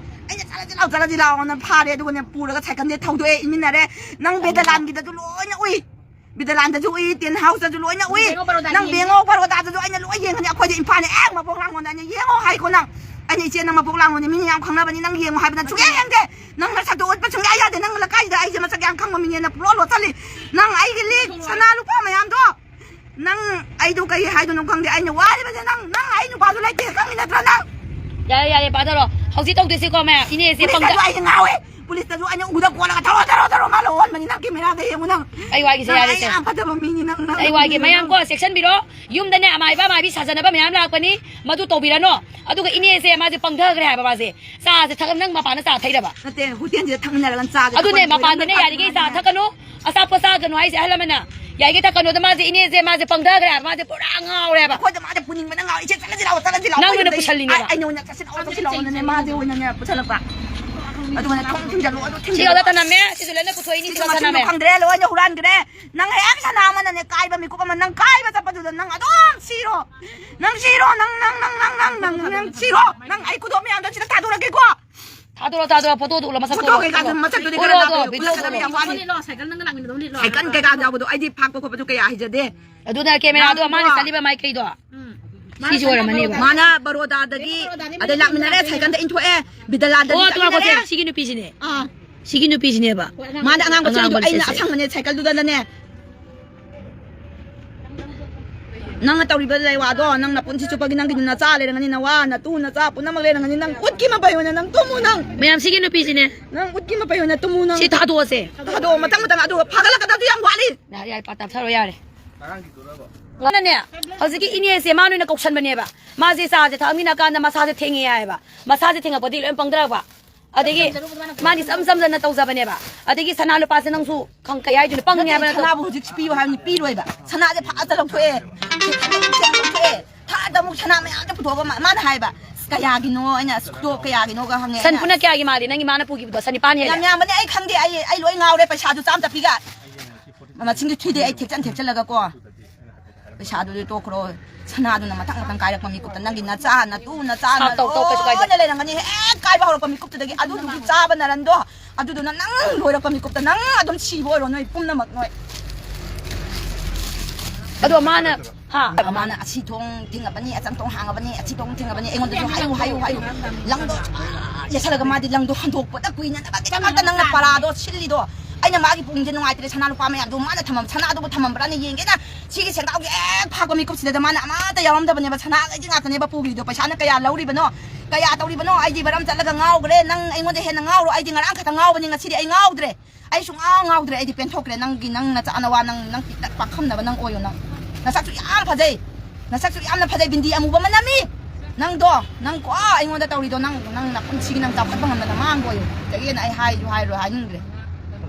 ꯑꯩꯅ "ꯆꯠꯂꯁꯤ ꯂꯥꯛꯑꯣ, ꯆꯠꯂꯁꯤ ꯂꯥꯛꯑꯣꯅ" ꯐꯥꯔꯦ꯫ ꯑꯗꯨꯒꯅꯦ ꯄꯨꯔꯒ ꯁꯥꯏꯀꯜꯁꯦ ꯊꯧꯗꯣꯛꯑꯦ ꯏꯟꯃꯤꯟꯅꯔꯦ꯫ ꯅꯪ ꯕꯦꯗꯂꯥꯟꯒꯤꯗꯁꯨ ꯂꯣꯏꯅ ꯎꯏ꯫ ꯕꯤꯗꯂꯥꯟꯗꯁꯨ ꯎꯏ, ꯇꯦꯟ ꯍꯥꯎꯁꯇꯁꯨ ꯂꯣꯏꯅ ꯎꯏ꯫ ꯕꯦꯡꯉꯣ ꯕꯔꯣꯗꯥꯗꯤ ꯅꯪ ꯌꯦꯡꯉꯤ? ꯕꯦꯡꯉꯣ ꯕꯔꯣꯗꯥꯗꯁꯨ ꯑꯩꯅ ꯂꯣꯏ ꯌꯦꯡꯉꯅꯤ꯫ ꯑꯩꯈꯣꯏꯗꯤ ꯏꯝꯐꯥꯜꯅ ꯍꯦꯛ ꯃꯄꯣꯛ ꯂꯥꯡꯉꯣꯟꯗ ꯑꯩꯅ ꯌꯦꯡꯉꯣ ꯍꯥꯏꯀꯣ ꯅꯪ꯫ ꯑꯩꯅ "ꯏꯆꯦ ꯅꯪ ꯃꯄꯣꯛ ꯂꯥꯡꯉꯣꯟꯅꯦ ꯃꯤꯅ ꯌꯥꯝ ꯈꯪꯅꯕꯅꯤ ꯅꯪ ꯌꯦꯡꯉꯣ" ꯍꯥꯏꯕ ꯅꯪ ꯁꯨꯡꯌꯥ ꯌꯦꯡꯗꯦ꯫ ꯅꯪ ꯅꯁꯛꯇꯣ ꯎꯠꯄ ꯁꯨꯡꯌꯥ ꯌꯥꯗꯦ꯫ ꯅꯪ ꯂꯩꯀꯥꯏꯗ ꯑꯩꯁꯦ ꯃꯁꯛ ꯌꯥꯝ ꯈꯪꯕ ꯃꯤꯅꯦꯅ ꯄꯨꯂꯣꯠ ꯂꯣꯠꯁꯜꯂꯤ꯫ ꯅꯪ ꯑꯩꯒꯤ ꯂꯤꯛ, ꯁꯅꯥ, ꯂꯨꯄꯥ ꯃꯌꯥꯝꯗꯣ꯫ ꯅꯪ ꯑꯩꯗꯣ ꯀꯩ ꯍꯥꯏꯗꯣꯏꯅꯣ ꯈꯪꯗꯦ꯫ ꯑꯩꯅ ꯋꯥꯔꯤꯕꯁꯦ ꯅꯪ, ꯅꯪ ꯑꯩ ꯅꯨꯄꯥꯁꯨ ꯂꯩꯇꯦ ꯈꯪꯉꯤ ꯅꯠꯇ꯭ꯔꯥ ꯅꯪ? ꯌꯥꯔꯦ, ꯌꯥꯔꯦ, ꯄꯥꯊꯔꯣ꯫ ꯍꯧꯖꯤꯛ ꯇꯧꯗꯣꯏꯁꯦꯀꯣ ꯃꯌꯥꯝ, ꯏꯅꯦꯁꯦ ꯄꯨꯂꯤꯁꯇꯁꯨ ꯄꯪꯗ-, ꯑꯩꯁꯦ ꯉꯥꯎꯋꯦ꯫ ꯄꯨꯂꯤꯁꯇꯁꯨ ꯑꯩꯅ ꯎꯗ ꯀꯣꯜꯂꯒ "ꯊꯧꯔꯣ, ꯊꯧꯔꯣ, ꯊꯧꯔꯣ", ꯃꯥ ꯂꯧꯍꯟꯕꯅꯤ ꯅꯪ ꯀꯦꯃꯦꯔꯥꯗ ꯌꯦꯡꯉꯨ ꯅꯪ꯫ ꯑꯩ ꯋꯥꯏꯒꯦꯁꯦ, ꯅꯪ ꯑꯩ ꯌꯥꯔꯦꯁꯦ꯫ ꯌꯥꯝ ꯐꯠꯇꯕ ꯃꯤꯅꯤ ꯅꯪ, ꯅꯪ, ꯑꯩ ꯋꯥꯏꯒꯦ, ꯅꯪ, ꯃꯌꯥꯝ ꯅꯪ꯫ ꯀꯣ ꯆꯦꯛꯁꯟꯕꯤꯔꯣ꯫ ꯌꯨꯝꯗꯅꯦ ꯑꯃꯥꯏꯕ ꯑꯃꯥꯏꯕꯤ ꯁꯥꯖꯅꯕ ꯃꯌꯥꯝ ꯂꯥꯛꯄꯅꯤ, ꯃꯗꯨ ꯇꯧꯕꯤꯔꯅꯣ꯫ ꯑꯗꯨꯒ ꯏꯅꯦꯁꯦ ꯃꯥꯁꯦ ꯄꯪꯊꯈ꯭ꯔꯦ ꯍꯥꯏꯕ ꯃꯥꯁꯦ꯫ ꯆꯥꯁꯦ ꯊꯛ-, ꯅꯪ ꯃꯄꯥꯟꯗ ꯆꯥ ꯊꯩꯔꯕ? ꯅꯠꯇꯦ, ꯍꯣꯇꯦꯜꯁꯤꯗ ꯊꯛꯃꯤꯟꯅꯔꯒ ꯆꯥꯁꯦ ꯑꯗꯨꯅꯦ, ꯊꯛꯄ ꯃꯄꯥꯟꯗꯅꯦ ꯅꯪ ꯌꯥꯔꯤꯈꯩ ꯆꯥ ꯊꯛꯃꯤꯟꯅꯔꯒ ꯊꯛꯀꯅꯨ, ꯑꯆꯥꯄꯣꯠ ꯆꯥꯒꯅꯨ ꯍꯥꯏꯁꯦ ꯑꯍꯜ ꯂꯃꯟꯅ꯫ ꯌꯥꯔꯤꯈꯩ ꯊꯛꯀꯅꯨ꯫ ꯑꯗ ꯃꯥꯁꯦ, ꯏꯅꯦꯁꯦ ꯃꯥꯁꯦ ꯄꯪꯊꯈ꯭ꯔꯦ ꯍꯥꯏꯕ, ꯃꯥꯁꯦ ꯄꯨꯔꯥ ꯉꯥꯎꯔꯦ ꯍꯥꯏꯕ꯫ ꯑꯩꯈꯣꯏꯗ ꯃꯥꯁꯦ ꯄꯨꯅꯤꯡꯕꯅ ꯉꯥꯎꯔꯦ꯫ "ꯏꯆꯦ ꯆꯠꯂꯁꯤ ꯂꯥꯛꯑꯣ, ꯆꯠꯂꯁꯤ ꯂꯥꯛꯑꯣ", ꯅꯪ ꯑꯣꯏꯅ ꯀꯩꯅꯣ ꯄꯨꯁꯜꯂꯤꯅꯦꯕ꯫ ꯑꯩ, ꯑꯩꯅ ꯑꯣꯏꯅ "ꯆꯠꯁꯤ ꯂꯥꯛꯑꯣ, ꯆꯠꯁꯤ ꯂꯥꯛꯑꯣꯅꯅꯦ", ꯃꯥꯁꯦ ꯑꯣꯏꯅꯅꯦ ꯄꯨꯁꯜꯂꯛꯄ꯫ ꯑꯗꯨꯒꯅꯦ ꯊꯣꯡ ꯊꯤꯡꯖꯜꯂꯨ, ꯑꯗꯨ ꯁꯤ ꯊꯤꯡꯖꯜꯂꯨ꯫ ꯌꯣꯜꯂ ꯊꯅꯝꯃꯦ, ꯁꯤꯁꯨ ꯂꯣꯏꯅ ꯄꯨꯊꯣꯛꯏꯅꯤ, ꯁꯤ ꯁꯤꯁꯨ ꯌꯣꯜꯂ ꯃꯆꯨꯁꯨ ꯊꯅꯝꯃꯦ꯫ ꯈꯪꯗ꯭ꯔꯦ, ꯂꯣꯏꯅ ꯍꯨꯔꯥꯟꯈ꯭ꯔꯦ꯫ ꯅꯪ ꯍꯦꯛ ꯁꯅꯥ ꯑꯃꯅꯅꯦ ꯀꯥꯏꯕ ꯃꯤꯀꯨꯞ ꯑꯃ ꯅꯪ ꯀꯥꯏꯕ ꯆꯠꯄꯗꯨꯗ ꯅꯪ ꯑꯗꯨꯝ ꯁꯤꯔꯣ꯫ ꯅꯪ ꯁꯤꯔꯣ, ꯅꯪ, ꯅꯪ ꯁꯤꯔꯣ꯫ ꯅꯪ ꯑꯩ ꯈꯨꯗꯣꯞ ꯃꯌꯥꯝꯗꯣ ꯁꯤꯗ ꯊꯥꯗꯣꯔꯛꯀꯦꯀꯣ꯫ ꯊꯥꯗꯣꯔꯛꯑꯣ, ꯊꯥꯗꯣꯔꯛꯑꯣ, ꯐꯣꯇꯣꯗꯨ ꯎꯠꯂꯣ, ꯃꯁꯛꯇꯨ ꯐꯣꯇꯣ ꯎꯠꯂꯣ, ꯀꯩꯀꯥꯗꯣ ꯎꯠꯂꯣ꯫ ꯃꯁꯛꯇꯨꯗꯤ ꯎꯠꯂꯣ, ꯈꯔ ꯑꯗꯣ, ꯂꯥꯞꯄꯦ, ꯚꯤꯗꯤꯑꯣ ꯄꯨꯂꯞ ꯎꯠꯂꯣ꯫ ꯈꯛꯇꯅꯦ ꯌꯥꯝ ꯋꯥꯠꯂꯤ꯫ ꯂꯤꯠꯂꯣ, ꯁꯥꯏꯀꯜ ꯅꯪꯒ ꯂꯥꯛꯃꯤꯟꯅꯗꯧ ꯂꯤꯠꯂꯣ꯫ ꯁꯥꯏꯀꯜ ꯀꯩꯀꯥꯗꯣ ꯌꯥꯎꯕꯗꯣ ꯑꯩꯗꯤ ꯐꯥꯛꯄ ꯈꯣꯠꯄꯁꯨ ꯀꯌꯥ ꯍꯩꯖꯗꯦ꯫ ꯑꯗꯨꯅ ꯀꯦꯃꯦꯔꯥꯗꯣ ꯃꯥꯅ ꯃꯥꯅ ꯆꯠꯂꯤꯕ ꯃꯥꯏꯀꯩꯗꯣ꯫ ꯎꯝ꯫ ꯁꯤꯁꯨ ꯑꯣꯏꯔꯝꯃꯅꯦꯕ꯫ ꯃꯥꯅ ꯕꯔꯣꯗꯥꯗꯒꯤ, ꯕꯔꯣꯗꯥꯗꯒꯤ ꯑꯗꯩ ꯂꯥꯛꯃꯤꯟꯅꯔꯦ, ꯁꯥꯏꯀꯜꯗ ꯏꯟꯊꯣꯛꯑꯦ, ꯕꯤꯗꯂꯥꯟꯗ ꯑꯣ, ꯇꯨ ꯉꯥꯏꯈꯣꯁꯦ, ꯏꯟꯊꯣꯛꯃꯤꯟꯅꯔꯦ꯫ ꯁꯤꯒꯤ ꯅꯨꯄꯤꯁꯤꯅꯦ꯫ ꯑꯥ꯫ ꯁꯤꯒꯤ ꯅꯨꯄꯤꯁꯤꯅꯦꯕ꯫ ꯍꯣꯏ, ꯑꯉꯥꯡꯕ꯫ ꯃꯥꯅ ꯑꯉꯥꯡꯕ ꯑꯉꯥꯡꯕ ꯁꯦꯠꯂꯤꯗꯣ ꯑꯩꯅ ꯂꯤꯠꯁꯦ꯫ ꯑꯁꯪꯕꯅꯦ ꯁꯥꯏꯀꯜꯗꯨꯗꯅꯅꯦ꯫ ꯅꯪꯅ ꯇꯧꯔꯤꯕ ꯂꯩꯋꯥꯗꯣ, ꯅꯪ ꯅꯄꯨꯟꯁꯤ ꯆꯨꯞꯄꯒꯤ ꯅꯪꯒꯤ ꯅꯆꯥ ꯂꯩꯔꯝꯒꯅꯤ, ꯅꯋꯥ, ꯅꯇꯨ, ꯅꯆꯥ ꯄꯨꯝꯅꯃꯛ ꯂꯩꯔꯝꯒꯅꯤ꯫ ꯅꯪ ꯎꯠꯀꯤ ꯃꯄꯩ ꯑꯣꯏꯅ ꯅꯪ ꯇꯨꯝꯃꯨ ꯅꯪ꯫ ꯃꯌꯥꯝ ꯁꯤꯒꯤ ꯅꯨꯄꯤꯁꯤꯅꯦ꯫ ꯅꯪ ꯎꯠꯀꯤ ꯃꯄꯩ ꯑꯣꯏꯅ ꯇꯨꯝꯃꯨ ꯅꯪ꯫ ꯁꯤ ꯊꯥꯗꯣꯛꯑꯁꯦ꯫ ꯊꯥꯗꯣꯛꯑꯣ, ꯃꯊꯪ ꯃꯊꯪ ꯑꯗꯨꯒ ꯐꯥꯒꯠꯂꯛꯀꯗꯕꯁꯨ ꯌꯥꯝ ꯋꯥꯠꯂꯤ꯫ ꯌꯥꯔꯦ, ꯌꯥꯔꯦ, ꯄꯥ ꯇꯞꯊꯔꯣ ꯌꯥꯔꯦ꯫ ꯃꯥꯅꯅꯦ, ꯍꯧꯖꯤꯛꯀꯤ ꯏꯅꯦꯁꯦ ꯃꯥꯅ ꯑꯣꯏꯅ ꯀꯧꯁꯟꯕꯅꯦꯕ꯫ ꯃꯥꯁꯦ ꯆꯥꯁꯦ ꯊꯛꯑꯃꯤꯟꯅ ꯀꯥꯟꯗ ꯃꯁꯥꯁꯦ ꯊꯦꯡꯉꯦ ꯍꯥꯏꯌꯦꯕ꯫ ꯃꯁꯥꯁꯦ ꯊꯦꯡꯉꯛꯄꯗꯤ ꯂꯣꯏ ꯄꯪꯗꯔꯛꯄ꯫ ꯑꯗꯒꯤ ꯃꯥꯅ ꯏꯆꯝ ꯆꯝꯖꯅ ꯇꯧꯖꯕꯅꯦꯕ꯫ ꯑꯗꯒꯤ ꯁꯅꯥ ꯂꯨꯄꯥꯁꯦ ꯅꯪꯁꯨ ꯈꯪ-, ꯀꯩ ꯍꯥꯏꯗꯣꯏꯅꯣ, ꯄꯪꯉꯦ ꯅꯠꯇꯦ, ꯍꯥꯏꯕ ꯅꯠꯇ꯭ꯔꯣ? ꯁꯅꯥꯕꯨ ꯍꯧꯖꯤꯛ ꯄꯤꯌꯨ ꯍꯥꯏꯕꯅꯤ, ꯄꯤꯔꯣꯏꯕ꯫ ꯁꯅꯥꯁꯦ ꯐꯖꯅ ꯂꯧꯊꯣꯛꯑꯦ, ꯂꯧꯊꯣꯛꯑꯦ꯫ ꯊꯥꯗ ꯑꯃꯨꯛ ꯁꯅꯥ ꯃꯌꯥꯝꯁꯦ ꯄꯨꯊꯣꯛꯑꯒ ꯃꯥ-, ꯃꯥꯅ ꯍꯥꯏꯕ, "ꯑꯁ, ꯀꯌꯥꯒꯤꯅꯣ?" ꯑꯩꯅ, "ꯑꯁ, ꯈꯨꯗꯣꯞ ꯀꯌꯥꯒꯤꯅꯣꯒ ꯍꯪꯉꯦ ꯁꯟ ꯑꯩꯅ꯫ ꯄꯨꯟꯅ ꯀꯌꯥꯒꯤ ꯃꯥꯜꯂꯤ? ꯅꯪꯒꯤ ꯃꯥꯅ ꯄꯨꯈꯤꯕꯗꯣ ꯁꯟ ꯅꯤꯄꯥꯟ ꯍꯦꯜꯂꯦ꯫ ꯌꯥꯝ ꯌꯥꯝꯕꯅꯦ, ꯑꯩ ꯈꯪꯗꯦ, ꯑꯩ, ꯑꯩ ꯂꯣꯏ ꯉꯥꯎꯔꯦ, ꯄꯩꯁꯥꯁꯨ ꯆꯥꯝ ꯆꯠꯄꯤꯒ꯫ ꯃꯁꯤꯡꯗꯤ ꯊꯤꯗꯦ, ꯑꯩ ꯊꯦꯛꯆꯟ ꯊꯦꯛꯆꯜꯂꯒ ꯀꯣ꯫ ꯄꯩꯁꯥꯗꯨꯗꯤ ꯇꯣꯛꯈ꯭ꯔꯣ꯫ ꯁꯅꯥꯗꯨꯅ ꯃꯊꯪ ꯃꯊꯪ ꯀꯥꯏꯔꯛꯄ ꯃꯤꯀꯨꯞꯇ ꯅꯪꯒꯤ ꯅꯆꯥ, ꯅꯇꯨ, ꯅꯆꯥ ꯁꯥꯎ, ꯇꯧ, ꯇꯧ, ꯀꯩꯁꯨ ꯀꯥꯏꯗꯦ꯫ ꯂꯣꯏꯅ ꯂꯩꯔꯝꯒꯅꯤ꯫ ꯍꯦꯛ ꯀꯥꯏꯕ ꯍꯧꯔꯛꯄ ꯃꯤꯀꯨꯞꯇꯨꯗꯒꯤ ꯑꯗꯨꯗꯨꯒꯤ ꯆꯥꯕ ꯅꯔꯟꯗꯣ, ꯑꯗꯨꯗꯨꯅ ꯅꯪ ꯂꯣꯏꯔꯛꯄ ꯃꯤꯀꯨꯞꯇ ꯅꯪ ꯑꯗꯨꯝ ꯁꯤꯕ ꯑꯣꯏꯔꯣ, ꯅꯣꯏ ꯄꯨꯝꯅꯃꯛ ꯅꯣꯏ꯫ ꯑꯗꯣ ꯃꯥꯅ, ꯍꯥ? ꯃꯥꯅ ꯑꯁꯤ ꯊꯣꯡ ꯊꯤꯡꯉꯕꯅꯤ, ꯑꯆꯪ ꯊꯣꯡ ꯍꯥꯡꯉꯕꯅꯤ, ꯑꯁꯤ ꯊꯣꯡ ꯊꯤꯡꯉꯕꯅꯤ, ꯑꯩꯉꯣꯟꯗꯁꯨ ꯍꯥꯏꯌꯨ, ꯍꯥꯏꯌꯨ, ꯍꯥꯏꯌꯨ꯫ ꯂꯪꯗꯣ ꯌꯦꯠꯁꯜꯂꯒ ꯃꯥꯗꯤ ꯂꯪꯗꯣ ꯍꯟꯗꯣꯛꯄꯗ ꯀꯨꯏꯅꯅꯕꯒꯤꯗꯃꯛꯇ ꯅꯪꯅ ꯄꯔꯥꯗꯣ ꯁꯤꯜꯂꯤꯗꯣ꯫ ꯑꯩꯅ ꯃꯥꯒꯤ ꯄꯨꯛꯅꯤꯡꯁꯦ ꯅꯨꯡꯉꯥꯏꯇ꯭ꯔꯦ, ꯁꯅꯥ ꯂꯨꯄꯥ ꯃꯌꯥꯝꯗꯣ ꯃꯥꯅ ꯊꯝꯃꯝ-, ꯁꯅꯥꯗꯨꯕꯨ ꯊꯝꯃꯝꯕ꯭ꯔꯥꯅ ꯌꯦꯡꯒꯦꯅ ꯁꯤꯒꯤ ꯁꯦꯟꯗꯥꯎꯒꯤ ꯍꯦꯛ ꯐꯥꯛꯄ ꯃꯤꯀꯨꯞꯁꯤꯗ ꯃꯥꯅ ꯑꯃꯠꯇ ꯌꯥꯎꯔꯝꯗꯕꯅꯦꯕ꯫ ꯁꯅꯥꯈꯩꯗꯤ ꯉꯥꯛꯇꯅꯦꯕ ꯄꯨꯈ꯭ꯔꯤꯗꯣ꯫ ꯄꯩꯁꯥꯅ ꯀꯌꯥ ꯂꯧꯔꯤꯕꯅꯣ, ꯀꯌꯥ ꯇꯧꯔꯤꯕꯅꯣ? ꯑꯩꯗꯤ ꯕꯔꯝ ꯆꯠꯂꯒ ꯉꯥꯎꯈ꯭ꯔꯦ꯫ ꯅꯪ ꯑꯩꯉꯣꯟꯗ ꯍꯦꯟꯅ ꯉꯥꯎꯔꯣ꯫ ꯑꯩꯗꯤ ꯉꯔꯥꯡ ꯈꯛꯇ ꯉꯥꯎꯕꯅꯤ, ꯉꯁꯤꯗꯤ ꯑꯩ ꯉꯥꯎꯗ꯭ꯔꯦ꯫ ꯑꯩ ꯁꯨꯡꯉꯥꯎ ꯉꯥꯎꯗ꯭ꯔꯦ꯫ ꯑꯩꯗꯤ ꯄꯦꯟꯊꯣꯛꯈ꯭ꯔꯦ꯫ ꯅꯪꯒꯤ, ꯅꯪ ꯅꯆꯥ ꯅꯋꯥ, ꯅꯪ, ꯅꯪ ꯄꯤꯛꯇꯛ ꯄꯥꯈꯝꯅꯕ ꯅꯪ ꯑꯣꯏꯌꯣ꯫ ꯅꯪ ꯅꯁꯛꯁꯨ ꯌꯥꯝ ꯐꯖꯩ, ꯅꯁꯛꯁꯨ ꯌꯥꯝꯅ ꯐꯖꯩ꯫ ꯕꯤꯟꯗꯤ ꯑꯃꯨꯕ ꯑꯃ ꯅꯝꯃꯤ꯫ ꯅꯪꯗꯣ, ꯅꯪ ꯀꯣ ꯑꯩꯉꯣꯟꯗ ꯇꯧꯔꯤꯗꯣ, ꯅꯪ, ꯅꯪ ꯅꯄꯨꯟꯁꯤꯒꯤ ꯅꯪ ꯆꯥꯎꯈꯠꯄ ꯉꯝꯗꯅ ꯃꯥꯡꯕ ꯑꯣꯏꯌꯣ꯫ ꯆꯒꯦꯅ ꯑꯩ ꯍꯥꯏꯁꯨ ꯍꯥꯏꯔꯣꯏ, ꯍꯥꯏꯅꯤꯡꯗ꯭ꯔꯦ꯫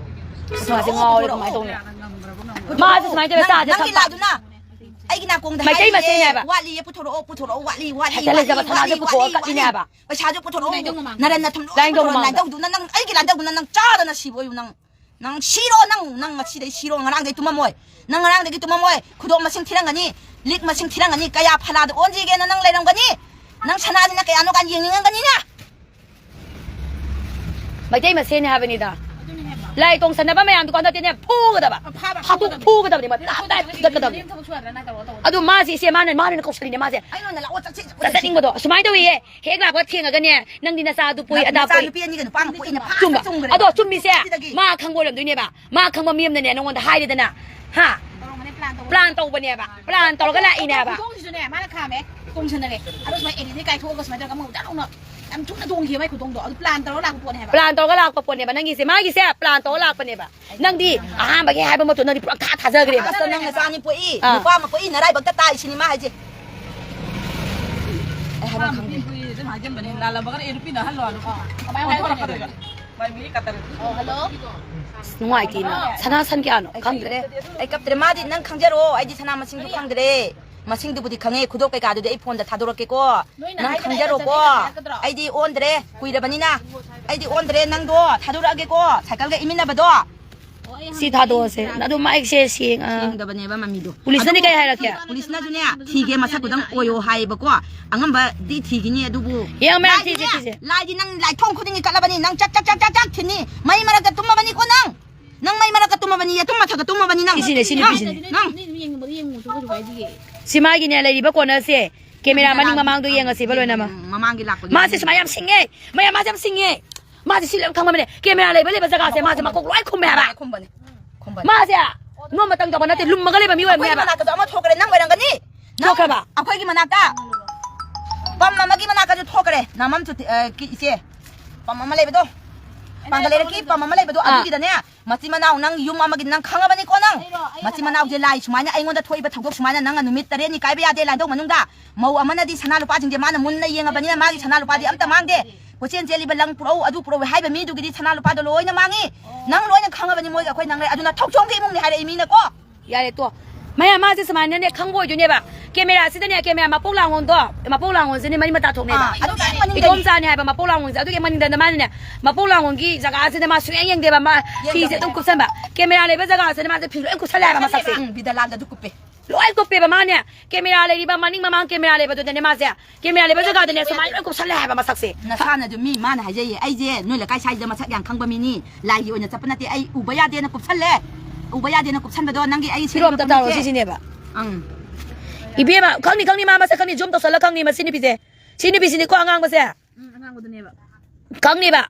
ꯃꯥꯁꯦ ꯉꯥꯎꯔꯦ, ꯀꯃꯥꯏꯅ ꯇꯧꯅꯤ? ꯃꯥꯁꯦ ꯁꯨꯃꯥꯏꯅ ꯇꯧꯋꯦ, ꯅꯪ, ꯆꯥꯁꯦ ꯅꯪꯒꯤ ꯊꯛꯄ ꯂꯥꯗꯨꯅ ꯑꯩꯒꯤ ꯅꯥꯀꯣꯡꯗ ꯃꯩꯇꯩ ꯍꯥꯏꯔꯤꯌꯦ, ꯃꯆꯦꯅꯦ ꯍꯥꯏꯕ꯫ "ꯋꯥꯠꯂꯤꯌꯦ, ꯄꯨꯊꯣꯔꯛꯑꯣ, ꯄꯨꯊꯣꯔꯛꯑꯣ, ꯋꯥꯠꯂꯤ, ꯋꯥꯠꯂꯤ, ꯍꯦꯛꯇ ꯋꯥꯠꯂꯤ, ꯂꯩꯖꯕ ꯁꯅꯥꯁꯦ ꯋꯥꯠꯂꯤ, ꯄꯨꯊꯣꯛꯑꯒ ꯋꯥꯠꯂꯤ, ꯀꯠꯂꯤꯅꯦ ꯋꯥꯠꯂꯤ꯫ ꯍꯥꯏꯕ꯫ ꯄꯩꯁꯥꯁꯨ ꯄꯨꯊꯣꯔꯛꯑꯣ, ꯂꯥꯏꯅꯤꯡꯊꯧ ꯄꯨꯊꯣꯔꯛꯑꯣ, ꯃꯃꯥꯡꯗ꯫ ꯂꯥꯏꯅꯤꯡꯊꯧ ꯃꯃꯥꯡꯗ꯫ ꯅꯥꯏꯗꯧꯗꯨꯅ ꯅꯪ ꯑꯩꯒꯤ ꯂꯥꯏꯅꯤꯡꯊꯧꯗꯨꯅ ꯅꯪ ꯆꯥꯗꯅ ꯁꯤꯕ ꯑꯣꯏꯌꯨ ꯅꯪ꯫ ꯅꯪ ꯁꯤꯔꯣ, ꯅꯪ, ꯅꯪ ꯉꯁꯤꯗꯩ ꯁꯤꯔꯣ, ꯉꯔꯥꯡꯗꯩ ꯇꯨꯝꯃꯝꯃꯣꯏ꯫ ꯅꯪ ꯉꯔꯥꯡꯗꯒꯤ ꯇꯨꯝꯃꯝꯃꯣꯏ꯫ ꯈꯨꯗꯣꯞ ꯃꯁꯤꯡ ꯊꯤꯔꯝꯒꯅꯤ, ꯂꯤꯛ ꯃꯁꯤꯡ ꯊꯤꯔꯝꯒꯅꯤ, ꯀꯌꯥ ꯐꯂꯥꯗ ꯑꯣꯟꯁꯤꯒꯦꯅ ꯅꯪ ꯂꯩꯔꯝꯒꯅꯤ꯫ ꯅꯪ ꯁꯅꯥꯁꯤꯅ ꯀꯌꯥꯅꯣ ꯀꯥꯏꯅ ꯌꯦꯡꯅꯤꯡꯉꯝꯒꯅꯤꯅꯦ꯫ ꯃꯩꯇꯩ ꯃꯁꯦꯟꯅꯤ ꯍꯥꯏꯕꯅꯤꯗ꯫ ꯂꯥꯏ ꯇꯣꯡꯁꯟꯅꯕ ꯃꯌꯥꯝꯗꯨꯀꯣ ꯍꯟꯗꯛꯇꯤꯅꯦ ꯐꯨꯒꯗꯕ꯫ ꯐꯥꯕ ꯍꯥꯠꯇꯣꯛ ꯐꯨꯒꯗꯕꯅꯤ꯫ ꯐꯨꯒꯗꯕꯅꯤ, ꯃꯣꯏ ꯇꯞ ꯇꯥꯏ ꯐꯨꯒꯗꯕꯅꯤ꯫ ꯂꯦꯝ ꯊꯕꯛ ꯁꯨ ꯌꯥꯗ꯭ꯔꯥ ꯅꯪ ꯇꯧꯔꯣ, ꯇꯧꯔꯣ꯫ ꯑꯗꯣ ꯃꯥꯁꯦ ꯏꯆꯦ, ꯃꯥꯅ, ꯃꯥꯅ ꯑꯣꯏꯅ ꯀꯧꯁꯜꯂꯤꯅꯦ ꯃꯥꯁꯦ꯫ ꯑꯩꯉꯣꯟꯗ ꯂꯥꯛꯑꯣ, ꯆꯠꯁꯤ, ꯆꯠꯁꯤ꯫ ꯆꯠꯆꯅꯤꯡꯕꯗꯣ ꯑꯁꯨꯃꯥꯏꯅ ꯇꯧꯏꯌꯦ꯫ ꯍꯦꯛ ꯂꯥꯛꯄ ꯊꯦꯡꯉꯒꯅꯦ, "ꯅꯪꯗꯤ ꯅꯆꯥꯗꯨ ꯄꯣꯛꯏ, ꯑꯗꯥ ꯅꯆꯥ ꯄꯣꯛꯏ"꯫ ꯅꯨꯄꯤ ꯑꯅꯤꯒ ꯅꯨꯄꯥ ꯑꯃ ꯄꯣꯛꯏꯅ ꯐꯥꯔꯒ ꯆꯨꯝꯕ꯫ ꯆꯨꯝꯈ꯭ꯔꯦ꯫ ꯑꯗꯣ ꯆꯨꯝꯃꯤꯁꯦ ꯁꯤꯗꯒꯤ꯫ ꯃꯥ ꯈꯪꯕ ꯑꯣꯏꯔꯝꯗꯣꯏꯅꯦꯕ꯫ ꯃꯥ ꯈꯪꯕ ꯃꯤ ꯑꯃꯅꯅꯦ ꯅꯉꯣꯟꯗ ꯍꯥꯏꯔꯦꯗꯅ꯫ ꯍꯥ? ꯇꯧꯔꯝꯒꯅꯤ, plan ꯇꯧꯕꯅꯤ꯫ Plan ꯇꯧꯕꯅꯦꯕ꯫ Plan ꯇꯧꯔꯒ ꯂꯥꯛꯏꯅꯦꯕ꯫ ꯈꯨꯗꯣꯡꯁꯤꯁꯨꯅꯦ, ꯃꯥꯅ ꯈꯥꯝꯃꯦ, ꯇꯣꯡꯁꯟꯅꯔꯦ꯫ ꯑꯗꯣ ꯁꯨꯃꯥꯏꯅ ꯑꯦꯔꯤꯗꯤ ꯀꯥꯏꯊꯣꯛꯑꯒ ꯁꯨꯃꯥꯏꯅ ꯇꯧꯔꯒ ꯑꯃꯃꯨꯛ ꯗꯛ ꯂꯥꯎꯅ ꯌꯥꯝ ꯊꯨꯅ ꯇꯣꯡꯈꯤꯕ ꯃꯥꯏ ꯈꯨꯇꯣꯡꯗꯣ꯫ ꯑꯗꯨ plan ꯇꯧꯔ ꯂꯥꯛꯄ ꯄꯣꯠꯅꯦ ꯍꯥꯏꯕ꯫ Plan ꯇꯧꯔꯒ ꯂꯥꯛꯄ ꯄꯣꯠꯅꯦꯕ ꯅꯪꯒꯤꯁꯦ꯫ ꯃꯥꯒꯤꯁꯦ plan ꯇꯧꯔꯒ ꯂꯥꯛꯄꯅꯦꯕ꯫ ꯅꯪꯗꯤ ꯑꯍꯥꯟꯕꯒꯤ ꯍꯥꯏꯕ ꯃꯇꯝ ꯅꯪꯗꯤ ꯄꯨꯔꯥ ꯊꯥ ꯊꯥꯖꯈ꯭ꯔꯦꯕ꯫ ꯑꯁ, ꯅꯪ ꯅꯆꯥ ꯑꯅꯤ ꯄꯣꯛꯏ, ꯑꯥ꯫ ꯅꯨꯄꯥ ꯑꯃ ꯄꯣꯛꯏ, ꯅꯔꯥꯏꯕꯛꯇ ꯇꯥꯏ ꯁꯤꯅꯤ ꯃꯥ ꯍꯥꯏꯁꯦ꯫ ꯑꯩ ꯍꯥꯏꯕ ꯈꯪꯗꯦ꯫ ꯑꯗꯨꯝ ꯍꯥꯏꯖꯟꯕꯅꯦ, ꯂꯥꯜꯂꯝꯃꯒꯅ ꯑꯦ ꯅꯨꯄꯤꯅ ꯑꯍꯜꯂꯣ ꯍꯥꯏꯕ꯫ ꯀꯃꯥꯏꯅ ꯍꯥꯏꯗꯣꯏꯅꯣ? ꯃꯥꯏ ꯃꯤꯠ ꯀꯇꯔ꯫ ꯑꯣ, hello꯫ ꯑꯁ, ꯅꯨꯡꯉꯥꯏꯇꯦꯅ꯫ ꯁꯅꯥ ꯁꯟ ꯀꯌꯥꯅꯣ? ꯑꯩ ꯈꯪꯗ꯭ꯔꯦ꯫ ꯈꯪꯗ꯭ꯔꯦ꯫ ꯑꯩ ꯀꯞꯇ꯭ꯔꯦ꯫ ꯃꯥꯗꯤ ꯅꯪ ꯈꯪꯖꯔꯣ, ꯑꯩꯗꯤ ꯁꯅꯥ ꯃꯁꯤꯡꯗꯨ ꯈꯪꯗ꯭ꯔꯦ꯫ ꯃꯁꯤꯡꯗꯨꯕꯨꯗꯤ ꯈꯪꯉꯦ, ꯈꯨꯗꯣꯞ ꯀꯩꯀꯥꯗꯨꯗꯤ ꯑꯩ ꯐꯣꯟꯗ ꯊꯥꯗꯣꯔꯛꯀꯦꯀꯣ꯫ ꯅꯣꯏꯅ ꯅꯪ ꯍꯥꯏꯗꯅ ꯑꯩꯅ ꯈꯪꯖꯔꯣꯀꯣ꯫ ꯆꯠꯀꯅꯤ ꯍꯥꯏꯔꯛꯀꯗ꯭ꯔꯣ? ꯑꯩꯗꯤ ꯑꯣꯟꯗ꯭ꯔꯦ, ꯀꯨꯏꯔꯕꯅꯤꯅ꯫ ꯑꯩꯗꯤ ꯑꯣꯟꯗ꯭ꯔꯦ, ꯅꯪꯗꯣ ꯊꯥꯗꯣꯔꯛꯑꯒꯦꯀꯣ, ꯁꯥꯏꯀꯜꯒ ꯏꯃꯤꯟꯅꯕꯗꯣ꯫ ꯑꯣ, ꯑꯩ ꯁꯤ ꯍꯪꯒꯦ ꯊꯥꯗꯣꯛꯑꯁꯦ꯫ ꯍꯥꯏꯔꯛꯀꯦ꯫ ꯑꯗꯨ ꯃꯥꯏꯛꯁꯦ ꯁꯦꯡ-, ꯑ꯫ ꯁꯦꯡꯗꯕꯅꯦꯕ ꯃꯃꯤꯗꯣ꯫ ꯄꯨꯂꯤꯁꯅꯗꯤ ꯑꯗꯨꯕꯨ ꯀꯩ ꯍꯥꯏꯔꯛꯀꯦ? ꯄꯨꯂꯤꯁꯅꯁꯨꯅꯦ, ꯊꯤꯒꯦ ꯃꯁꯛꯇꯨꯗꯪ ꯑꯣꯏꯌꯣ ꯍꯥꯏꯌꯦꯕꯀꯣ꯫ ꯑꯉꯝꯕꯗꯤ ꯊꯤꯈꯤꯅꯤ, ꯑꯗꯨꯕꯨ ꯌꯦꯡꯉꯣ ꯃꯌꯥꯝ, ꯂꯥꯏꯗꯤꯅꯦ, ꯊꯤꯁꯦ, ꯊꯤꯁꯦ꯫ ꯂꯥꯏꯗꯤ ꯅꯪ ꯂꯥꯏꯊꯣꯡ ꯈꯨꯗꯤꯡꯒꯤ ꯀꯠꯂꯕꯅꯤ, ꯅꯪ ꯆꯥꯛ, ꯆꯥꯛ, ꯆꯥꯛ, ꯆꯥꯛ, ꯆꯥꯛ ꯊꯤꯅꯤ꯫ ꯃꯩ ꯃꯔꯛꯇ ꯇꯨꯝꯃꯕꯅꯤꯀꯣ ꯅꯪ꯫ ꯅꯪ ꯃꯩ ꯃꯔꯛꯇ ꯇꯨꯝꯃꯕꯅꯤ, ꯌꯦꯇꯨꯝ ꯃꯊꯛꯇ ꯇꯨꯝꯃꯕꯅꯤ ꯅꯪ꯫ ꯁꯤꯁꯤꯅꯦ, ꯁꯤꯅꯦ, ꯅꯪ, ꯁꯤꯁꯤꯅꯦ꯫ ꯅꯪ꯫ ꯁꯤ ꯃꯥꯒꯤꯅꯦ, ꯂꯩꯔꯤꯕ ꯀꯣꯅꯔꯁꯦ꯫ ꯀꯦꯃꯦꯔꯥ ꯃꯅꯤꯡ ꯃꯃꯥꯡꯗꯣ ꯌꯦꯡꯉꯁꯤꯕ ꯂꯣꯏꯅꯃꯛ꯫ ꯃꯃꯥꯡꯒꯤ ꯂꯥꯛꯄꯒꯤ ꯃꯥꯁꯦ ꯃꯅꯤꯡ꯫ ꯁꯨꯃꯥꯏꯅ ꯌꯥꯝ ꯁꯤꯡꯉꯦ꯫ ꯃꯌꯥꯝ ꯃꯥꯁꯦ ꯌꯥꯝ ꯁꯤꯡꯉꯦ꯫ ꯃꯥꯁꯦ ꯁꯤ ꯂꯣꯏ ꯈꯪꯕꯅꯦ꯫ ꯀꯦꯃꯦꯔꯥ ꯂꯩꯕ ꯂꯩꯕ ꯖꯒꯥꯁꯦ ꯃꯥꯁꯦ ꯃꯀꯣꯛ ꯂꯣꯏ ꯈꯨꯝꯃꯦ ꯍꯥꯏꯕ꯫ ꯈꯨꯝꯕꯅꯦ꯫ ꯈꯨꯝꯕꯅꯦ꯫ ꯃꯥꯁꯦ ꯅꯣꯡꯃꯇꯪ ꯇꯧꯕ ꯅꯠꯇꯦ, ꯂꯨꯝꯃꯒ ꯂꯩꯕ ꯃꯤꯑꯣꯏ ꯑꯩꯈꯣꯏꯒꯤ ꯑꯃꯅꯦꯕ꯫ ꯃꯅꯥꯛꯇꯁꯨ ꯑꯃ ꯊꯣꯛꯈ꯭ꯔꯦ, ꯅꯪ ꯑꯣꯏꯔꯝꯒꯅꯤ꯫ ꯅꯪ ꯊꯣꯛꯈ꯭ꯔꯕ? ꯑꯩꯈꯣꯏꯒꯤ ꯃꯅꯥꯛꯇ ꯄꯝ ꯑꯃꯒꯤ ꯃꯅꯥꯛꯇꯁꯨ ꯊꯣꯛꯈ꯭ꯔꯦ꯫ ꯅꯥꯃꯝ ꯆꯨꯇꯤ-, ꯑ, ꯀꯤ-, ꯏꯆꯦ, ꯄꯝ ꯑꯃ ꯂꯩꯕꯗꯣ, ꯄꯥꯡꯒꯜ ꯂꯩꯔꯛꯀꯤ ꯄꯝ ꯑꯃ ꯂꯩꯕꯗꯣ, ꯑꯥ꯫ ꯑꯗꯨꯒꯤꯗꯅꯦ, ꯃꯆꯤꯟ ꯃꯅꯥꯎ ꯅꯪ ꯌꯨꯝ ꯑꯃꯒꯤ ꯅꯪ ꯈꯪꯉꯕꯅꯤꯀꯣ ꯅꯪ꯫ ꯂꯩꯔꯣ, ꯑꯩ ꯃꯆꯤꯟ ꯃꯅꯥꯎꯁꯦ ꯍꯜꯂꯛꯑꯒꯦ꯫ ꯂꯥꯏ ꯁꯨꯃꯥꯏꯅ ꯑꯩꯉꯣꯟꯗ ꯊꯣꯛꯏꯕ ꯊꯧꯗꯣꯛ ꯁꯨꯃꯥꯏꯅ ꯅꯪꯅ ꯅꯨꯃꯤꯠ ꯇꯔꯦꯠꯅꯤ ꯀꯥꯏꯕ ꯌꯥꯗꯦ ꯂꯥꯏꯟꯗꯧ ꯃꯅꯨꯡꯗ꯫ ꯃꯧ ꯑꯃꯅꯗꯤ ꯁꯅꯥ ꯂꯨꯄꯥꯁꯤꯡꯁꯦ ꯃꯥꯅ ꯃꯨꯟꯅ ꯌꯦꯡꯉꯕꯅꯤꯅ ꯃꯥꯒꯤ ꯁꯅꯥ ꯂꯨꯄꯥꯗꯤ ꯑꯝꯇ ꯃꯥꯡꯗꯦ꯫ ꯀꯣꯏꯆꯦꯟ ꯆꯦꯜꯂꯤꯕ ꯂꯪ ꯄꯨꯔꯛꯎ, ꯑꯗꯨ ꯄꯨꯔꯛꯎ ꯍꯥꯏꯕ ꯃꯤꯗꯨꯒꯤꯗꯤ ꯁꯅꯥ ꯂꯨꯄꯥꯗꯣ ꯂꯣꯏꯅ ꯃꯥꯡꯉꯤ꯫ ꯅꯪ ꯂꯣꯏꯅ ꯈꯪꯉꯕꯅꯤ ꯃꯣꯏꯒ ꯑꯩꯈꯣꯏ ꯅꯪ ꯂꯩ꯫ ꯑꯗꯨꯅ ꯊꯧꯆꯣꯝꯒꯤ ꯏꯃꯨꯡꯅꯤ ꯍꯥꯏꯔꯛꯏ ꯃꯤꯅꯀꯣ꯫ ꯌꯥꯔꯦ ꯇꯣ꯫ ꯃꯌꯥꯝ ꯃꯥꯁꯦ ꯁꯨꯃꯥꯏꯅꯅꯦ ꯈꯪꯕ ꯑꯣꯏꯗꯣꯏꯅꯦꯕ꯫ ꯀꯦꯃꯦꯔꯥꯁꯤꯗꯅꯦ, ꯀꯦꯃꯦꯔꯥ ꯃꯄꯣꯛ ꯂꯥꯡꯒꯣꯜꯗꯣ, ꯃꯄꯣꯛ ꯂꯥꯡꯒꯣꯜꯁꯤꯅꯦ ꯃꯔꯤ ꯃꯇꯥ ꯊꯣꯛꯅꯦꯕ꯫ ꯑꯥ, ꯑꯗꯨꯒꯤ ꯍꯦꯛ ꯃꯅꯤꯡꯗꯅꯤ꯫ ꯏꯗꯣꯝꯆꯥꯅꯦ ꯍꯥꯏꯕ ꯃꯄꯣꯛ ꯂꯥꯡꯒꯣꯜꯁꯦ꯫ ꯑꯗꯨꯒꯤ ꯍꯦꯛ ꯃꯅꯤꯡꯗꯅ ꯃꯥꯅꯅꯦ, ꯃꯄꯣꯛ ꯂꯥꯡꯒꯣꯜꯒꯤ ꯖꯒꯥꯁꯤꯗ ꯃꯥ ꯁꯨꯡꯌꯦꯡ ꯌꯦꯡꯗꯦꯕ꯫ ꯃꯥ ꯌꯦꯡꯗꯕꯅꯦ꯫ ꯐꯤꯁꯦ ꯑꯗꯨꯝ ꯀꯨꯞꯁꯟꯕ꯫ ꯀꯦꯃꯦꯔꯥ ꯂꯩꯕ ꯖꯒꯥꯁꯤꯗ ꯃꯥꯁꯦ ꯐꯤ ꯂꯣꯏ ꯀꯨꯞꯁꯜꯂꯦ ꯍꯥꯏꯕ ꯃꯁꯛꯁꯦ꯫ ꯎꯝ, ꯕꯤꯗꯂꯥꯜꯗ ꯑꯗꯨ ꯀꯨꯞꯄꯦ꯫ ꯂꯣꯏ ꯀꯨꯞꯄꯦꯕ ꯃꯥꯅꯦ꯫ ꯀꯦꯃꯦꯔꯥ ꯂꯩꯔꯤꯕ ꯃꯅꯤꯡ ꯃꯃꯥꯡ ꯀꯦꯃꯦꯔꯥ ꯂꯩꯕꯗꯨꯗꯅꯦ ꯃꯥꯁꯦ꯫ ꯀꯦꯃꯦꯔꯥ ꯂꯩꯕ ꯖꯒꯥꯗꯅꯦ ꯁꯨꯃꯥꯏꯅ ꯂꯣꯏ ꯀꯨꯞꯁꯜꯂꯦ ꯍꯥꯏꯕ ꯃꯁꯛꯁꯦ꯫ ꯅꯁꯥꯅꯁꯨ ꯃꯤ ꯃꯥꯅ ꯍꯥꯏꯖꯩꯌꯦ, "ꯑꯩꯁꯦ ꯅꯣꯏ ꯂꯩꯀꯥꯏ ꯁꯥꯏꯁꯤꯗ ꯃꯁꯛ ꯌꯥꯝ ꯈꯪꯕ ꯃꯤꯅꯤ, ꯂꯥꯏꯒꯤ ꯑꯣꯏꯅ ꯆꯠꯄ ꯅꯠꯇꯦ, ꯑꯩ ꯎꯕ ꯌꯥꯗꯦꯅ ꯀꯨꯞꯁꯜꯂꯦ, ꯎꯕ ꯌꯥꯗꯦꯅ ꯀꯨꯞꯁꯟꯕꯗꯣ ꯅꯪꯒꯤ ꯑꯩ ꯐꯤꯔꯣꯝ ꯁꯦꯝꯕ ꯑꯝꯇ ꯇꯥꯔꯣ ꯅꯠꯇꯦ꯫" ꯁꯤꯁꯤꯅꯦꯕ꯫ ꯑꯪ꯫ ꯏꯕꯦꯝꯃ, ꯈꯪꯅꯤ, ꯈꯪꯅꯤ, ꯃꯥ ꯃꯁꯛ ꯈꯪꯅꯤ, ꯖꯨꯝ ꯇꯧꯁꯜꯂ ꯈꯪꯅꯤ, ꯃꯁꯤ ꯅꯨꯄꯤꯁꯦ꯫ ꯁꯤ ꯅꯨꯄꯤꯁꯤꯅꯤꯀꯣ ꯑꯉꯥꯡꯕꯁꯦ꯫ ꯎꯝ, ꯑꯉꯥꯡꯕꯗꯨꯅꯦꯕ꯫ ꯈꯪꯅꯤꯕ꯫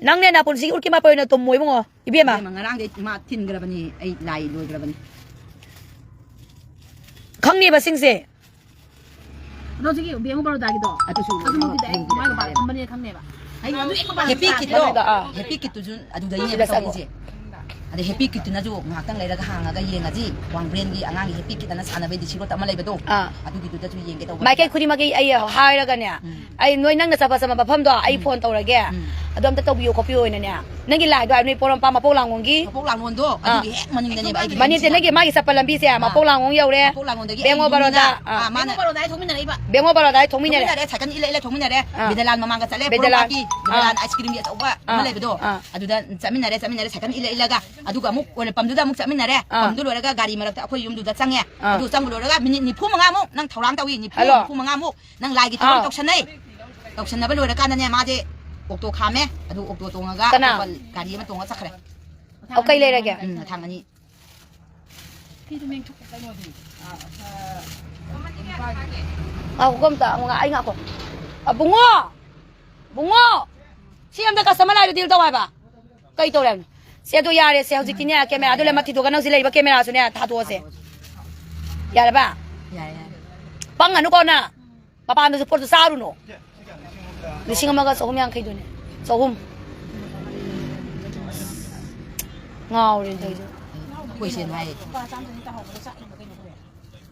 ꯅꯪꯅꯦ ꯅꯄꯨꯟꯁꯤꯒꯤ ꯎꯔꯤꯠꯀꯤ ꯃꯄꯩ ꯑꯣꯏꯅ ꯇꯨꯝꯃꯣ ꯏꯕꯨꯡꯉꯣ꯫ ꯏꯕꯦꯝꯃ꯫ ꯏꯕꯦꯝꯃ, ꯉꯔꯥꯡꯗꯩ ꯃꯥ ꯊꯤꯟꯈ꯭ꯔꯕꯅꯤ, ꯑꯩ ꯂꯥꯏ ꯂꯣꯏꯈ꯭ꯔꯕꯅꯤ꯫ ꯈꯪꯅꯤꯕ ꯁꯤꯡꯁꯦ꯫ ꯑꯗꯣ ꯍꯧꯖꯤꯛꯀꯤ ꯕꯦꯡ ꯑꯣꯐ ꯕꯔꯣꯗꯥꯒꯤꯗꯣ? ꯑꯗꯨꯁꯨ ꯑꯗꯨꯃꯛꯇꯤꯗꯤ ꯑꯩ ꯃꯥꯒ ꯄꯥꯛ ꯐꯝꯕꯅꯤꯅ ꯈꯪꯗꯦꯕ꯫ ꯑꯩ ꯑꯗꯨ ꯍꯦꯛ ꯃꯄꯥꯟ ꯍꯦꯄꯤ ꯀꯤꯠꯇꯣ, ꯆꯠꯂꯒ, ꯑꯥ꯫ ꯍꯦꯄꯤ ꯀꯤꯠꯇꯨꯁꯨ ꯑꯗꯨꯗꯩꯅꯦꯕ ꯁꯤꯗ ꯆꯪꯉꯣ꯫ ꯊꯣꯛꯏꯁꯦ꯫ ꯑꯗꯩ ꯍꯦꯄꯤ ꯀꯤꯠꯇꯨꯅꯁꯨ ꯉꯥꯏꯍꯥꯛꯇꯪ ꯂꯩꯔꯒ ꯍꯥꯡꯉꯒ ꯌꯦꯡꯉꯁꯤ꯫ ꯋꯥꯡꯕ꯭ꯔꯦꯟꯒꯤ ꯑꯉꯥꯡꯒꯤ ꯍꯦꯄꯤ ꯀꯤꯠ ꯑꯅ ꯁꯥꯟꯅꯕꯩ ꯗꯤꯁꯤ ꯔꯣꯠꯇ ꯑꯃ ꯂꯩꯕꯗꯣ, ꯑꯥ꯫ ꯑꯗꯨꯒꯤꯗꯨꯗꯁꯨ ꯌꯦꯡꯒꯦ ꯇꯧꯕꯅꯦ꯫ ꯃꯥꯏꯀꯩ ꯈꯨꯗꯤꯡꯃꯛꯀꯤ ꯑꯩ ꯍꯥꯏꯔꯒꯅꯦ, ꯎꯝ꯫ ꯑꯩ ꯅꯣꯏ ꯅꯪꯅ ꯆꯠꯄ ꯆꯠꯄ ꯃꯐꯝꯗꯣ ꯑꯩ ꯎꯝ꯫ ꯐꯣꯟ ꯇꯧꯔꯒꯦ꯫ ꯎꯝ꯫ ꯑꯗꯣ ꯑꯝꯇ ꯇꯧꯕꯤꯌꯣ ꯈꯣꯠꯄꯤꯌꯣ ꯑꯣꯏꯅꯅꯦ꯫ ꯅꯪꯒꯤ ꯂꯥꯏꯗꯣ ꯍꯥꯏꯕ ꯅꯣꯏ ꯄꯣꯔꯣꯝꯄꯥ ꯃꯄꯣꯛ ꯂꯥꯡꯒꯣꯡꯒꯤ? ꯃꯄꯣꯛ ꯂꯥꯡꯒꯣꯟꯗꯣ ꯑꯥ꯫ ꯑꯗꯨꯒꯤ ꯍꯦꯛ ꯃꯅꯤꯡꯗꯅꯦꯕ ꯑꯩꯒꯤ ꯃꯅꯤꯡꯗ ꯂꯩꯁꯦ꯫ ꯅꯪꯒꯤ ꯃꯥꯒꯤ ꯆꯠꯄ ꯂꯝꯕꯤꯁꯦ ꯑꯥ꯫ ꯃꯄꯣꯛ ꯂꯥꯡꯒꯣꯡ ꯌꯧꯔꯦ꯫ ꯃꯄꯣꯛ ꯂꯥꯡꯒꯣꯡꯗꯒꯤ ꯕꯦꯡ ꯑꯩ ꯑꯣꯐ ꯕꯔꯣꯗꯥ꯫ ꯌꯨꯝꯅ ꯑꯥ, ꯃꯥꯅ ꯕꯦꯡ ꯑꯣꯐ ꯕꯔꯣꯗꯥ ꯍꯦꯛ ꯊꯣꯛꯃꯤꯟꯅꯔꯛꯏꯕ꯫ ꯕꯦꯡ ꯑꯣꯐ ꯕꯔꯣꯗꯥꯗ ꯍꯦꯛ ꯊꯣꯛꯃꯤꯟꯅꯔꯦ꯫ ꯊꯣꯛꯃꯤꯟꯅꯔꯦ, ꯁꯥꯏꯀꯜ ꯏꯜꯂ ꯏꯜꯂ ꯊꯣꯛꯃꯤꯟꯅꯔꯦ꯫ ꯑꯥ꯫ ꯕꯤꯗꯂꯥꯟ ꯃꯃꯥꯡꯗ ꯆꯠꯂꯦ, ꯕꯤꯗꯂꯥꯟ꯫ ꯄꯣꯔꯣꯝꯄꯥꯠꯀꯤ ꯕꯤꯗꯂꯥꯟ ꯑꯥ꯫ ꯑꯥꯏꯁ ꯀ꯭ꯔꯤꯝꯒꯤ ꯑꯆꯧꯕ ꯑꯃ ꯑꯥ꯫ ꯂꯩꯕꯗꯣ꯫ ꯑꯥ꯫ ꯑꯗꯨꯗ ꯆꯠꯃꯤꯟꯅꯔꯦ, ꯆꯠꯃꯤꯟꯅꯔꯦ, ꯁꯥꯏꯀꯜ ꯏꯜꯂ ꯏꯜꯂꯒ꯫ ꯑꯗꯨꯒ ꯑꯃꯨꯛ ꯑꯣꯏꯅ ꯄꯝꯗꯨꯗ ꯑꯃꯨꯛ ꯆꯠꯃꯤꯟꯅꯔꯦ꯫ ꯑꯥ꯫ ꯄꯝꯗꯨ ꯂꯣꯏꯔꯒ ꯒꯥꯔꯤ ꯃꯔꯛꯇ ꯑꯩꯈꯣꯏ ꯌꯨꯝꯗꯨꯗ ꯆꯪꯉꯦ꯫ ꯑꯥ꯫ ꯑꯗꯨ ꯆꯪꯕ ꯂꯣꯏꯔꯒ ꯃꯤꯅꯤꯠ ꯅꯤꯐꯨ ꯃꯉꯥꯃꯨꯛ ꯅꯪ ꯊꯧꯔꯥꯡ ꯇꯧꯏ, ꯅꯤꯐꯨ, ꯍꯜꯂꯣ꯫ ꯅꯤꯐꯨ ꯃꯉꯥꯃꯨꯛ ꯅꯪ ꯂꯥꯏꯒꯤ ꯊꯧꯔꯥꯡ ꯑꯥ꯫ ꯇꯧꯁꯟꯅꯩ꯫ ꯇꯧꯁꯟꯅꯕ ꯂꯣꯏꯔꯀꯥꯟꯗꯅꯦ, ꯃꯥꯁꯦ ꯑꯣꯛꯇꯣ ꯈꯥꯝꯃꯦ, ꯑꯗꯨ ꯑꯣꯛꯇꯣ ꯇꯣꯡꯉꯒ ꯀꯅꯥ? ꯑꯇꯣꯞꯄ ꯒꯥꯔꯤ ꯑꯃ ꯇꯣꯡꯉ ꯆꯠꯈ꯭ꯔꯦ꯫ ꯑꯣ, ꯀꯩ ꯂꯩꯔꯒꯦ? ꯎꯝ, ꯃꯊꯥꯡ ꯑꯅꯤ꯫ ꯉꯥꯈꯣ ꯑꯝꯇ, ꯑꯩ ꯉꯥꯈꯣ꯫ ꯑ, ꯕꯨꯡꯉꯣ! ꯕꯨꯡꯉꯣ! ꯁꯤ ꯑꯝꯇ customer ꯂꯥꯛꯑꯦ, deal ꯇꯧ ꯍꯥꯏꯕ꯫ ꯀꯩ ꯇꯧꯔꯦ ꯍꯥꯏꯕꯅꯣ? ꯁꯦ, ꯑꯗꯨ ꯌꯥꯔꯦ ꯁꯦ, ꯍꯧꯖꯤꯛꯇꯤꯅꯦ, camera ꯗꯨ ꯂꯣꯏꯅꯃꯛ ꯊꯤꯗꯣꯛꯑꯒ ꯅꯪ ꯁꯤ ꯂꯩꯕ camera ꯁꯨꯅꯦ ꯊꯥꯗꯣꯛꯑꯁꯦ꯫ ꯌꯥꯔꯕ? ꯌꯥꯔꯦ, ꯌꯥꯔꯦ꯫ ꯄꯪꯒꯅꯨꯀꯣ ꯅꯪ꯫ ꯃꯄꯥꯟꯗꯁꯨ ꯄꯣꯠꯇꯨ ꯆꯥꯔꯨꯅꯨ꯫ ꯂꯤꯁꯤꯡ ꯑꯃꯒ ꯆꯍꯨꯝ ꯌꯥꯡꯈꯩꯗꯨꯅꯦ꯫ ꯆꯍꯨꯝ꯫ ꯉꯥꯎꯔꯦ ꯇꯧꯔꯤꯁꯦ꯫ ꯑꯩꯈꯣꯏ ꯆꯦꯅ ꯍꯥꯏ꯫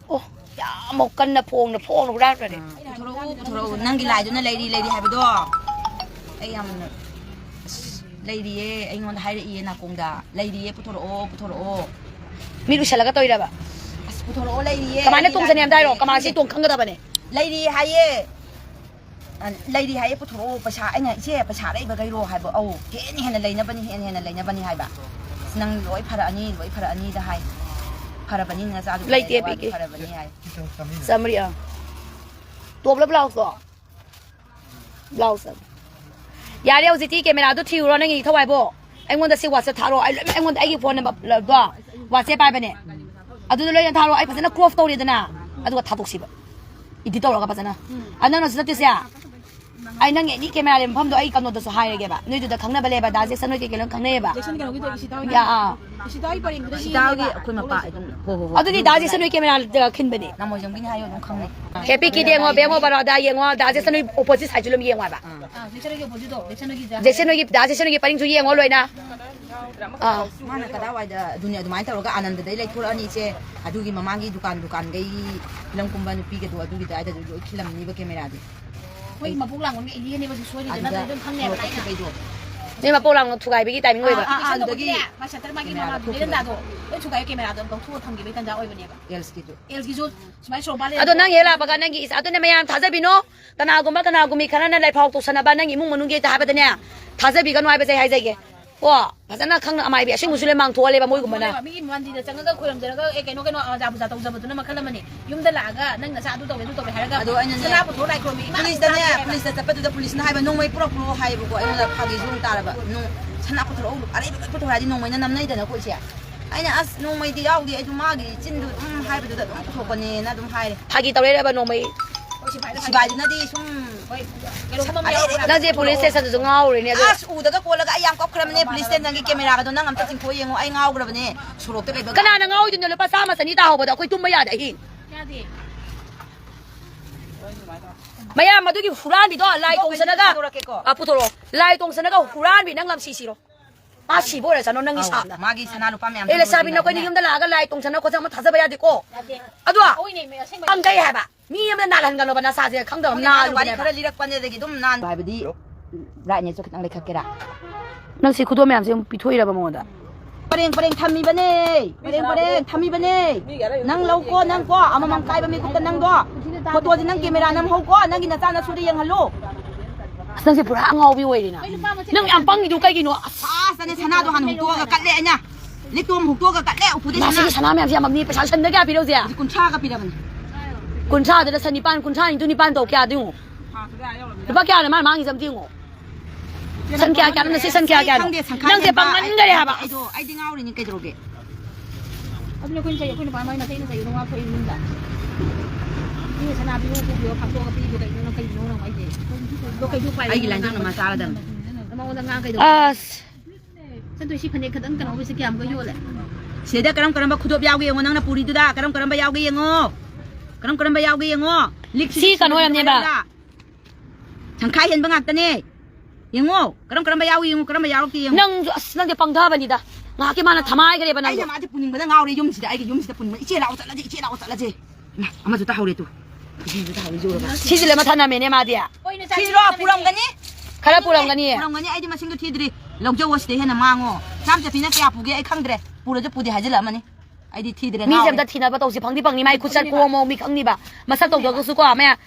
ꯑꯣ, ꯌꯥꯝ ꯀꯟꯅ ꯐꯣꯡꯅ ꯐꯣꯡꯅ ꯍꯨꯔꯥꯟꯈ꯭ꯔꯦ꯫ ꯑꯥ, ꯄꯨꯊꯣꯔꯛꯎ, ꯄꯨꯊꯣꯔꯛꯎ꯫ ꯅꯪꯒꯤ ꯂꯥꯏꯗꯨꯅ ꯂꯩꯔꯤ, ꯂꯩꯔꯤ ꯍꯥꯏꯕꯗꯣ꯫ ꯑꯩ ꯌꯥꯝꯅ, ꯑꯁ, ꯂꯩꯔꯤꯌꯦ, ꯑꯩꯉꯣꯟꯗ ꯍꯥꯏꯔꯛꯏꯌꯦ ꯅꯥꯀꯣꯡꯗ꯫ "ꯂꯩꯔꯤꯌꯦ, ꯄꯨꯊꯣꯔꯛꯑꯣ, ꯄꯨꯊꯣꯔꯛꯑꯣ"꯫ ꯃꯤꯠ ꯎꯏꯁꯜꯂꯒ ꯇꯧꯔꯤꯔꯕ? "ꯑꯁ, ꯄꯨꯊꯣꯔꯛꯑꯣ, ꯂꯩꯔꯤꯌꯦ꯫ ꯀꯃꯥꯏꯅ ꯑꯩꯒꯤ ꯇꯣꯡꯖꯅꯤ ꯍꯥꯏꯕꯗ ꯍꯥꯏꯔꯣ? ꯂꯥꯏꯗꯨꯅ ꯀꯃꯥꯏꯅ ꯁꯤ ꯂꯩꯔꯤꯌꯦ꯫ ꯇꯣꯡ ꯈꯪꯒꯗꯕꯅꯦ?" "ꯂꯩꯔꯤꯌꯦ" ꯍꯥꯏꯌꯦ꯫ ꯑ, ꯂꯩꯔꯤ ꯍꯥꯏꯌꯦ, ꯄꯨꯊꯣꯔꯛꯑꯣ, ꯄꯩꯁꯥ꯫ ꯑꯩꯅ, "ꯏꯆꯦ, ꯄꯩꯁꯥ ꯂꯩꯕꯈꯩꯔꯣ?" ꯍꯥꯏꯕ꯫ "ꯑꯧ, ꯍꯦꯟꯅ ꯍꯦꯟꯅ ꯂꯩꯅꯕꯅꯤ, ꯍꯦꯟꯅ ꯍꯦꯟꯅ ꯂꯩꯅꯕꯅꯤ" ꯍꯥꯏꯕ꯫ "ꯑꯁ, ꯅꯪ ꯂꯣꯏ ꯐꯔꯛꯑꯅꯤ, ꯂꯣꯏ ꯐꯔꯛꯑꯅꯤꯗ" ꯍꯥꯏ꯫ "ꯐꯔꯕꯅꯤ, ꯅꯆꯥꯗꯨ ꯂꯩꯇꯦ, ꯐꯔꯦ, ꯅꯋꯥꯗꯨ ꯄꯤꯒꯦ꯫ ꯐꯔꯕꯅꯤ" ꯍꯥꯏ꯫ ꯆꯥꯝꯃꯔꯤ, ꯑꯥ꯫ ꯇꯣꯞꯂ ꯕ꯭ꯂꯥꯎꯁꯇꯣ? ꯕ꯭ꯂꯥꯎꯁ꯫ ꯌꯥꯔꯦ, ꯍꯧꯖꯤꯛꯇꯤ camera ꯗꯣ ꯊꯤꯔꯨꯔꯣ, ꯅꯪꯒꯤ ꯊꯋꯥꯏꯕꯣ꯫ ꯑꯩꯉꯣꯟꯗ ꯁꯤ WhatsApp ꯊꯥꯔꯛꯑꯣ꯫ ꯑꯩ ꯂꯣꯏꯅꯃꯛ ꯑꯩꯉꯣꯟꯗ ꯑꯩꯒꯤ phone number ꯗꯣ WhatsApp ꯍꯥꯏꯕꯅꯦ꯫ ꯑꯗꯨꯗ ꯂꯣꯏꯅ ꯊꯥꯔꯛꯑꯣ꯫ ꯑꯩ ꯐꯖꯅ crop ꯇꯧꯔꯦꯗꯅ꯫ ꯑꯗꯨꯒ ꯊꯥꯗꯣꯛꯁꯤꯕ꯫ Edit ꯇꯧꯔꯒ ꯐꯖꯅ꯫ ꯑ, ꯅꯪꯅꯁꯨ ꯅꯠꯇꯦꯁꯦ꯫ ꯑꯩ ꯅꯪ ꯑꯦꯅꯤ camera ꯂꯩꯕ ꯃꯐꯝꯗꯣ ꯑꯩ ꯀꯩꯅꯣꯗꯁꯨ ꯍꯥꯏꯔꯒꯦꯕ꯫ ꯅꯣꯏꯗꯨꯗ ꯈꯪꯅꯕ ꯂꯩꯌꯦꯕ꯫ ꯗꯥ ꯖꯦꯛꯁꯟ ꯍꯣꯏ ꯀꯩꯀꯩ ꯂꯣꯏꯅ ꯈꯪꯅꯩꯌꯦꯕ꯫ ꯖꯦꯛꯁꯟ ꯀꯩꯅꯣꯒꯤꯗꯣ ꯏꯁꯤꯇꯥ ꯍꯣꯏꯒꯤ꯫ ꯌꯥ, ꯑꯥ꯫ ꯁꯤꯗꯥꯒꯤ ꯄꯔꯦꯡꯗꯨꯗ ꯁꯤꯗꯥꯒꯤ ꯌꯦꯡꯉꯦꯕ꯫ ꯑꯩꯈꯣꯏ ꯃꯄꯥ ꯑꯗꯨꯝ ꯍꯣ, ꯍꯣ, ꯍꯣ, ꯑꯗꯨꯗꯤ ꯑꯗꯨꯝ ꯗꯥ ꯖꯦꯁꯟ ꯍꯣꯏ ꯀꯦꯃꯦꯔꯥꯗ ꯈꯤꯟꯕꯅꯦ꯫ ꯅꯃꯣꯏꯖꯝꯒꯤꯅꯤ ꯍꯥꯏꯌꯣ, ꯑꯗꯨꯝ ꯈꯪꯅꯩ꯫ ꯍꯦꯄꯤ ꯀꯤꯗ ꯌꯦꯡꯉꯣ, ꯕꯦꯡ ꯑꯣꯐ ꯕꯔꯣꯗꯥ ꯌꯦꯡꯉꯣ, ꯗꯥ ꯖꯦꯁꯟ ꯍꯣꯏ ꯑꯣꯄꯣꯖꯤꯠ ꯁꯥꯏꯗꯁꯨ ꯑꯗꯨꯝ ꯌꯦꯡꯉꯣ ꯍꯥꯏꯕ꯫ ꯑꯥ, ꯖꯦꯁꯟ ꯍꯣꯏꯒꯤ ꯑꯣꯄꯣꯖꯤꯠꯇꯣ, ꯖꯦꯁꯟ ꯍꯣꯏꯒꯤ ꯖꯥ-, ꯖꯦꯁꯟ ꯍꯣꯏꯒꯤ, ꯗꯥ ꯖꯦꯁꯟ ꯍꯣꯏꯒꯤ ꯄꯔꯤꯡꯁꯨ ꯌꯦꯡꯉꯣ ꯂꯣꯏꯅ꯫ ꯑꯥ꯫ ꯃꯥꯅ ꯀꯗꯥꯏꯋꯥꯏꯗ ꯑꯗꯨꯅꯤ ꯑꯗꯨꯃꯥꯏꯅ ꯇꯧꯔꯒ ꯑꯥꯅꯟꯗꯗꯩ ꯂꯩꯊꯣꯔꯛꯑꯅꯤ ꯏꯆꯦ, ꯑꯗꯨꯒꯤ ꯃꯃꯥꯡꯒꯤ ꯗꯨꯀꯥꯟ, ꯗꯨꯀꯥꯟꯈꯩ ꯐꯤꯂꯝ ꯀꯨꯝꯕ ꯅꯨꯄꯤꯒꯗꯣ ꯑꯗꯨꯒꯤ ꯑꯗꯨꯋꯥꯏꯗ ꯂꯣꯏ ꯈꯤꯜꯂꯝꯅꯤꯕ ꯀꯦꯃꯦꯔꯥꯗꯤ꯫ ꯃꯣꯏ ꯃꯄꯣꯛ ꯂꯥꯡꯕꯣꯟꯒ ꯏꯜꯂꯤꯒꯅꯦꯕ ꯁꯤ ꯁꯣꯏꯔꯤꯁꯦ, ꯑꯗꯨꯗ ꯅꯠꯇ꯭ꯔꯗꯤ ꯑꯗꯨꯝ ꯈꯪꯅꯦꯕ ꯂꯥꯏꯅ꯫ ꯊꯣꯛꯈꯤꯕꯩꯗꯣ꯫ ꯅꯣꯏ ꯃꯄꯣꯛ ꯂꯥꯡꯕꯣꯟ ꯊꯨꯒꯥꯏꯕꯒꯤ ꯇꯥꯏꯃꯤꯡ ꯑꯣꯏꯕ꯫ ꯑꯥ, ꯑꯥ, ꯑꯥ, ꯑꯗꯨꯗꯒꯤ ꯃꯥꯏ ꯁꯠꯇꯔ ꯃꯥꯒꯤ ꯀꯦꯃꯦꯔꯥ ꯃꯃꯥꯡꯒꯤ ꯊꯣꯛꯈꯤꯕ꯫ ꯕꯦꯔꯟꯗꯥꯗꯣ ꯂꯣꯏ ꯊꯨꯒꯥꯏ, ꯀꯦꯃꯦꯔꯥꯗꯣ ꯂꯧꯊꯣꯛꯑ ꯊꯝꯈꯤꯕꯩ ꯇꯟꯖꯥ ꯑꯣꯏꯕꯅꯦꯕ꯫ ꯑꯦꯜꯁꯀꯤꯗꯣ꯫ ꯑꯦꯜꯁꯀꯤꯁꯨ ꯁꯨꯃꯥꯏꯅ ꯁꯣꯔꯣꯛ ꯃꯄꯥꯟ ꯑꯗꯣ ꯅꯪ ꯍꯦꯛ ꯂꯥꯛꯄꯒ ꯅꯪꯒꯤ ꯏꯁ-, ꯑꯗꯨꯅ ꯃꯌꯥꯝ ꯊꯥꯖꯕꯤꯅꯣ꯫ ꯀꯅꯥꯒꯨꯝꯕ ꯀꯅꯥꯒꯨꯝꯕꯤ ꯈꯔꯅ ꯂꯥꯏꯐꯥꯎ ꯇꯧꯁꯟꯅꯕ ꯅꯪꯒꯤ ꯏꯃꯨꯡ ꯃꯅꯨꯡꯒꯤ ꯍꯦꯛꯇ ꯍꯥꯏꯕꯗꯅꯦ, ꯊꯥꯖꯕꯤꯒꯅꯨ ꯍꯥꯏꯕꯁꯦ ꯑꯩ ꯍꯥꯏꯖꯒꯦ꯫ ꯀꯣ, ꯐꯖꯅ ꯈꯪꯅ ꯑꯃꯥꯏꯕꯤ ꯑꯁꯦꯡꯕꯁꯨ ꯂꯣꯏ ꯃꯥꯡꯊꯣꯛꯍꯜꯂꯦꯕ ꯃꯣꯏꯒꯨꯝꯕꯅ꯫ ꯃꯤꯒꯤ ꯃꯟꯗꯤꯔꯗ ꯆꯪꯉꯒ ꯈꯣꯏꯔꯝꯖꯔꯒ, ꯑꯦ, ꯀꯩꯅꯣ, ꯀꯩꯅꯣ, ꯑꯖꯥ ꯄꯨꯖꯥ ꯇꯧꯖꯕꯗꯨꯅ ꯃꯈꯜ ꯑꯃꯅꯤ꯫ ꯌꯨꯝꯗ ꯂꯥꯛꯑꯒ ꯅꯪ ꯅꯆꯥ ꯑꯗꯨ ꯇꯧꯔꯦ, ꯑꯗꯨ ꯇꯧꯔꯦ ꯍꯥꯏꯔꯒ ꯑꯗꯣ ꯑꯩꯅꯅꯦ, ꯁꯅꯥ ꯄꯨꯊꯣꯛꯑ ꯂꯥꯏ ꯈꯨꯔꯨꯝꯃꯤ, ꯏꯃꯥ ꯄꯨꯂꯤꯁꯇꯅꯦ, ꯄꯨꯂꯤꯁꯇ ꯆꯠꯄꯗꯨꯗ ꯄꯨꯂꯤꯁꯅ ꯍꯥꯏꯕ, "ꯅꯣꯡꯃꯩ ꯄꯨꯔꯛꯄ꯭ꯔꯣ?" ꯍꯥꯏꯌꯦꯕꯀꯣ꯫ ꯑꯩꯉꯣꯟꯗ ꯐꯥꯒꯤꯁꯨ ꯑꯃꯨꯛ ꯇꯥꯔꯕ꯫ ꯅꯣ-, "ꯁꯅꯥ ꯄꯨꯊꯣꯔꯛꯎ, ꯑꯔꯩꯕ ꯂꯣꯏ ꯄꯨꯊꯣꯔꯛꯑꯗꯤ ꯅꯣꯡꯃꯩꯅ ꯅꯝꯅꯩꯗꯅꯀꯣ ꯏꯆꯦ?" ꯑꯩꯅ, "ꯑꯁ, ꯅꯣꯡꯃꯩꯗꯤ ꯌꯥꯎꯗꯦ, ꯑꯩꯁꯨ ꯃꯥꯒꯤ ꯆꯤꯟꯗꯨ ꯑꯗꯨꯝ ꯍꯥꯏꯕꯗꯨꯗ ꯑꯗꯨꯝ ꯄꯨꯊꯣꯛꯄꯅꯦꯅ" ꯑꯗꯨꯝ ꯍꯥꯏꯔꯦ꯫ ꯐꯥꯒꯤ ꯇꯧꯔꯛꯏꯔꯕ ꯅꯣꯡꯃꯩ? ꯁꯤꯐꯥꯏꯗꯨꯅꯗꯤ ꯁꯨꯝ ꯀꯩꯅꯣꯒꯨꯝꯕ ꯑꯃ ꯌꯥꯎꯕ꯭ꯔꯥ? ꯅꯪꯁꯦ ꯄꯨꯂꯤꯁ ꯁ꯭ꯇꯦꯁꯟꯗꯁꯨ ꯉꯥꯎꯔꯦꯅꯦ ꯑꯗꯣ꯫ ꯑꯁ, ꯎꯗꯒ ꯀꯣꯜꯂꯒ ꯑꯩ ꯌꯥꯝ ꯀꯞꯈ꯭ꯔꯕꯅꯦ ꯄꯨꯂꯤꯁ ꯁ꯭ꯇꯦꯁꯟꯒꯤ ꯀꯦꯃꯦꯔꯥꯒꯗꯣ꯫ ꯅꯪ ꯑꯝꯇ ꯆꯤꯡꯊꯣꯛꯑ ꯌꯦꯡꯉꯣ, ꯑꯩ ꯉꯥꯎꯈ꯭ꯔꯕꯅꯦ ꯁꯣꯔꯣꯛꯇ ꯀꯩꯗ꯫ ꯀꯅꯥꯅ ꯉꯥꯎꯔꯣꯏꯗꯣꯏꯅꯣ? ꯂꯨꯄꯥ ꯆꯥꯝꯃ ꯆꯅꯤ ꯇꯥꯍꯧꯕꯗꯣ ꯑꯩꯈꯣꯏ ꯇꯨꯝꯕ ꯌꯥꯗꯦ ꯑꯍꯤꯡ꯫ ꯌꯥꯗꯦ꯫ ꯃꯌꯥꯝ ꯑꯗꯨꯒꯤ ꯍꯨꯔꯥꯟꯕꯤꯗꯣ ꯂꯥꯏ ꯇꯣꯡꯁꯅꯒ ꯄꯨꯊꯣꯔꯛꯀꯦꯀꯣ꯫ ꯑ, ꯄꯨꯊꯣꯔꯛꯑꯣ꯫ ꯂꯥꯏ ꯇꯣꯡꯁꯅꯒ ꯍꯨꯔꯥꯟꯕꯤ ꯅꯪ ꯂꯝꯁꯤ ꯁꯤꯔꯣ꯫ ꯃꯥ ꯁꯤꯕ ꯑꯣꯏꯔꯁꯅꯨ ꯅꯪꯒꯤ ꯑꯧ, ꯁꯥꯞꯅ꯫ ꯃꯥꯒꯤ ꯁꯅꯥ ꯂꯨꯄꯥ ꯃꯌꯥꯝꯗꯣ ꯑꯦ, ꯂꯩꯁꯥꯕꯤ, ꯂꯣꯏꯁꯤꯟꯒ꯭ꯔꯦ꯫ ꯅꯈꯣꯏꯅ ꯌꯨꯝꯗ ꯂꯥꯛꯑꯒ ꯂꯥꯏ ꯇꯣꯡꯁꯅ ꯈꯣꯠꯆꯅ ꯑꯃ ꯊꯥꯖꯕ ꯌꯥꯗꯦꯀꯣ꯫ ꯌꯥꯗꯦ꯫ ꯑꯗꯣ ꯍꯣꯏꯅꯦ, ꯑꯁꯦꯡꯕ꯫ ꯄꯪꯒꯩ ꯍꯥꯏꯕ꯫ ꯃꯤ ꯑꯃꯗ ꯅꯥꯜꯍꯟꯒꯅꯣꯕ ꯅꯁꯥꯁꯦ ꯈꯪꯗꯕ ꯑꯃ ꯍꯧꯖꯤꯛ ꯃꯥꯅ ꯋꯥꯔꯤ ꯅꯥꯜꯂꯨꯕꯅꯦꯕ꯫ ꯈꯔ ꯂꯤꯔꯛꯄꯅꯦ, ꯑꯗꯒꯤ ꯑꯗꯨꯝ ꯅꯥꯟ-, ꯍꯥꯏꯕꯗꯤ ꯔꯥꯏꯠꯅꯦꯁꯨ ꯈꯤꯇꯪ ꯂꯩꯈꯠꯀꯦꯔꯥ? ꯅꯪ ꯁꯤ ꯈꯨꯗꯣꯜ ꯃꯌꯥꯝꯁꯦ ꯑꯃꯨꯛ ꯄꯤꯊꯣꯛꯏꯔꯕ ꯃꯉꯣꯟꯗ? ꯄꯔꯦꯡ ꯄꯔꯦꯡ ꯊꯝꯃꯤꯕꯅꯦ, ꯄꯔꯦꯡ ꯄꯔꯦꯡ ꯊꯝꯃꯤꯕꯅꯦ꯫ ꯅꯪ ꯂꯧꯀꯣ, ꯅꯪ ꯀꯣ, ꯑꯃꯃꯝ ꯀꯥꯏꯕ ꯃꯤꯀꯨꯞꯇ ꯅꯪꯗꯣ꯫ ꯐꯣꯇꯣꯗꯤ ꯅꯪ ꯀꯦꯃꯦꯔꯥ ꯅꯝꯍꯧꯀꯣ, ꯅꯪꯒꯤ ꯅꯆꯥ ꯅꯁꯨꯗ ꯌꯦꯡꯍꯜꯂꯨ꯫ ꯑꯁ, ꯅꯪꯁꯦ ꯄꯨꯔꯥ ꯑꯉꯥꯎꯕꯤ ꯑꯣꯏꯔꯦꯅ꯫ ꯅꯪ ꯌꯥꯝ ꯄꯪꯉꯤꯗꯣ ꯀꯩꯒꯤꯅꯣ? ꯑꯁ, ꯑꯁ, ꯑꯅꯦ ꯁꯅꯥꯗꯣ ꯍꯥꯟꯅ ꯍꯨꯛꯇꯣꯛꯑꯒ ꯀꯠꯂꯦ ꯑꯩꯅ꯫ ꯂꯤꯛꯇꯣꯝ ꯍꯨꯛꯇꯣꯛꯑꯒ ꯀꯠꯂꯦ ꯎꯄꯨꯗꯩ ꯁꯅꯥ꯫ ꯃꯁꯤꯒꯤ ꯁꯅꯥ ꯃꯌꯥꯝꯁꯦ ꯌꯥꯝꯃꯝꯅꯤ꯫ ꯄꯩꯁꯥ ꯁꯟꯗ ꯀꯌꯥ ꯄꯤꯔꯦ ꯍꯧꯖꯤꯛ? ꯍꯧꯖꯤꯛ ꯀꯨꯟꯊ꯭ꯔꯥꯒ ꯄꯤꯔꯕꯅꯤ꯫ ꯀꯨꯟꯊ꯭ꯔꯥꯗꯨꯗ ꯁꯟ ꯅꯤꯄꯥꯟ, ꯀꯨꯟꯊ꯭ꯔꯥ into ꯅꯤꯄꯥꯟ ꯇꯧ ꯀꯌꯥꯗꯣ ꯌꯦꯡꯉꯣ꯫ ꯂꯨꯄꯥ ꯀꯌꯥꯅꯣ ꯃꯥꯅ ꯃꯥꯡꯉꯤꯁꯦ ꯑꯝꯇ ꯌꯦꯡꯉꯣ꯫ ꯁꯟ ꯀꯌꯥ ꯀꯌꯥꯅꯣ? ꯅꯁꯤ ꯁꯟ ꯀꯌꯥ ꯀꯌꯥꯅꯣ? ꯁꯪꯗꯦ, ꯁꯪꯈꯥꯏ ꯅꯪꯁꯦ ꯍꯦꯟꯕ꯫ ꯄꯪꯃꯟꯈꯔꯦ ꯍꯥꯏꯕ꯫ ꯑꯩꯗꯣ, ꯑꯩꯗꯤ ꯉꯥꯎꯔꯤꯅꯤ ꯀꯩꯗꯧꯔꯒꯦ? ꯑꯗꯨꯅ ꯑꯩꯈꯣꯏꯅ ꯆꯩ, ꯑꯩꯈꯣꯏ ꯅꯨꯄꯥ ꯃꯥꯏ ꯃꯇꯩꯅ ꯆꯩꯗꯣ ꯉꯥꯛꯊꯣꯛꯏ ꯏꯃꯨꯡꯗ꯫ ꯃꯤꯅ ꯁꯅꯥ ꯄꯤꯌꯣ, ꯄꯨꯕꯤꯌꯣ, ꯐꯥꯛꯇꯣꯛꯑꯒ ꯄꯤꯕ ꯀꯩꯅꯣ, ꯅꯪ ꯀꯩꯒꯤꯅꯣ ꯅꯪ ꯍꯥꯏꯁꯦ? ꯑꯗꯣ ꯀꯩꯗꯤ ꯎꯄꯥꯏ ꯂꯩ? ꯑꯩꯒꯤ ꯂꯥꯏꯟꯗꯨꯅ ꯃꯥ ꯆꯥꯔꯗꯝꯅꯤ꯫ ꯃꯉꯣꯟꯗ ꯉꯥꯡ ꯀꯩꯗꯧꯕ? ꯑꯁ꯫ ꯑꯗꯨ ꯁꯤ ꯐꯅꯦꯛ ꯈꯛꯇꯪ ꯀꯩꯅꯣ ꯑꯣꯏꯕꯁꯦ ꯀꯌꯥꯝꯒ ꯌꯣꯜꯂꯦ? ꯁꯤꯗ ꯀꯔꯝ ꯀꯔꯝꯕ ꯈꯨꯗꯣꯞ ꯌꯥꯎꯒꯦ ꯌꯦꯡꯉꯣ, ꯅꯪꯅ ꯄꯨꯔꯤꯗꯨꯗ ꯀꯔꯝ ꯀꯔꯝꯕ ꯌꯥꯎꯒꯦ ꯌꯦꯡꯉꯣ꯫ ꯀꯔꯝ ꯀꯔꯝꯕ ꯌꯥꯎꯒꯦ ꯌꯦꯡꯉꯣ꯫ ꯂꯤꯛꯁꯤ ꯁꯤ ꯀꯩꯅꯣ ꯑꯣꯏꯔꯝꯅꯦꯕ꯫ ꯇꯪꯈꯥꯏ ꯍꯦꯟꯕ ꯉꯥꯛꯇꯅꯦ꯫ ꯌꯦꯡꯉꯣ, ꯀꯔꯝ ꯀꯔꯝꯕ ꯌꯥꯎꯒꯦ ꯌꯦꯡꯉꯣ, ꯀꯔꯝꯕ ꯌꯥꯎꯔꯛꯇꯦ ꯌꯦꯡꯉꯣ꯫ ꯅꯪꯁꯨ, ꯑꯁ, ꯅꯪꯗꯤ ꯄꯪꯊꯕꯅꯤꯗ꯫ ꯉꯥꯏꯍꯥꯛꯀꯤ ꯃꯥꯅ ꯊꯃꯥꯏꯈ꯭ꯔꯦꯕ ꯑꯩꯅ ꯅꯪꯕꯨ꯫ ꯃꯥꯗꯤ ꯄꯨꯅꯤꯡꯕꯗ ꯉꯥꯎꯔꯦ ꯌꯨꯝꯁꯤꯗ, ꯑꯩꯒꯤ ꯌꯨꯝꯁꯤꯗ ꯄꯨꯅꯤꯡꯕ꯫ "ꯏꯆꯦ ꯂꯥꯛꯑꯣ ꯆꯠꯂꯁꯦ, ꯏꯆꯦ ꯂꯥꯛꯑꯣ ꯆꯠꯂꯁꯦ"꯫ ꯏꯃꯥ, ꯑꯃꯁꯨ ꯇꯥꯍꯧꯔꯦ ꯇꯨ꯫ ꯏꯆꯦꯁꯨ ꯇꯥꯍꯧꯔꯦ, ꯌꯧꯔꯒ꯫ ꯁꯤꯁꯨ ꯂꯣꯏ ꯃꯊꯥ ꯅꯝꯃꯦꯅꯦ ꯃꯥꯗꯤ꯫ ꯁꯤꯁꯤꯔꯣ? ꯄꯨꯔꯝꯒꯅꯤ꯫ ꯈꯔ ꯄꯨꯔꯝꯒꯅꯤ꯫ ꯄꯨꯔꯝꯒꯅꯤ, ꯑꯩꯗꯤ ꯃꯁꯤꯡꯗꯣ ꯊꯤꯗ꯭ꯔꯤ꯫ ꯂꯧꯖꯧꯑꯣ, ꯁꯤꯗꯩ ꯍꯦꯟꯅ ꯃꯥꯡꯉꯣ꯫ ꯁꯅꯥꯝ ꯆꯠꯄꯤꯅ ꯀꯌꯥ ꯄꯨꯒꯦ ꯑꯩ ꯈꯪꯗ꯭ꯔꯦ꯫ ꯄꯨꯔꯁꯨ ꯄꯨꯗꯦ ꯍꯥꯏꯖꯤꯜꯂꯛꯑꯃꯅꯤ꯫ ꯑꯩꯗꯤ ꯊꯤꯗ꯭ꯔꯦ, ꯃꯤꯁꯦ ꯉꯥꯎꯔꯦ꯫ ꯑꯝꯇ ꯊꯤꯅꯕ ꯇꯧꯁꯤ, ꯐꯪꯗꯤ ꯐꯪꯅꯤ, ꯃꯥꯏ ꯈꯨꯠꯆꯠ ꯈꯨꯅꯤꯕ꯫ ꯀꯣꯝꯃꯣ ꯃꯤ ꯈꯪꯅꯤꯕ꯫ ꯃꯁꯛ ꯇꯧꯗ꯭ꯔꯒꯁꯨꯀꯣ, ꯃꯌꯥꯝ,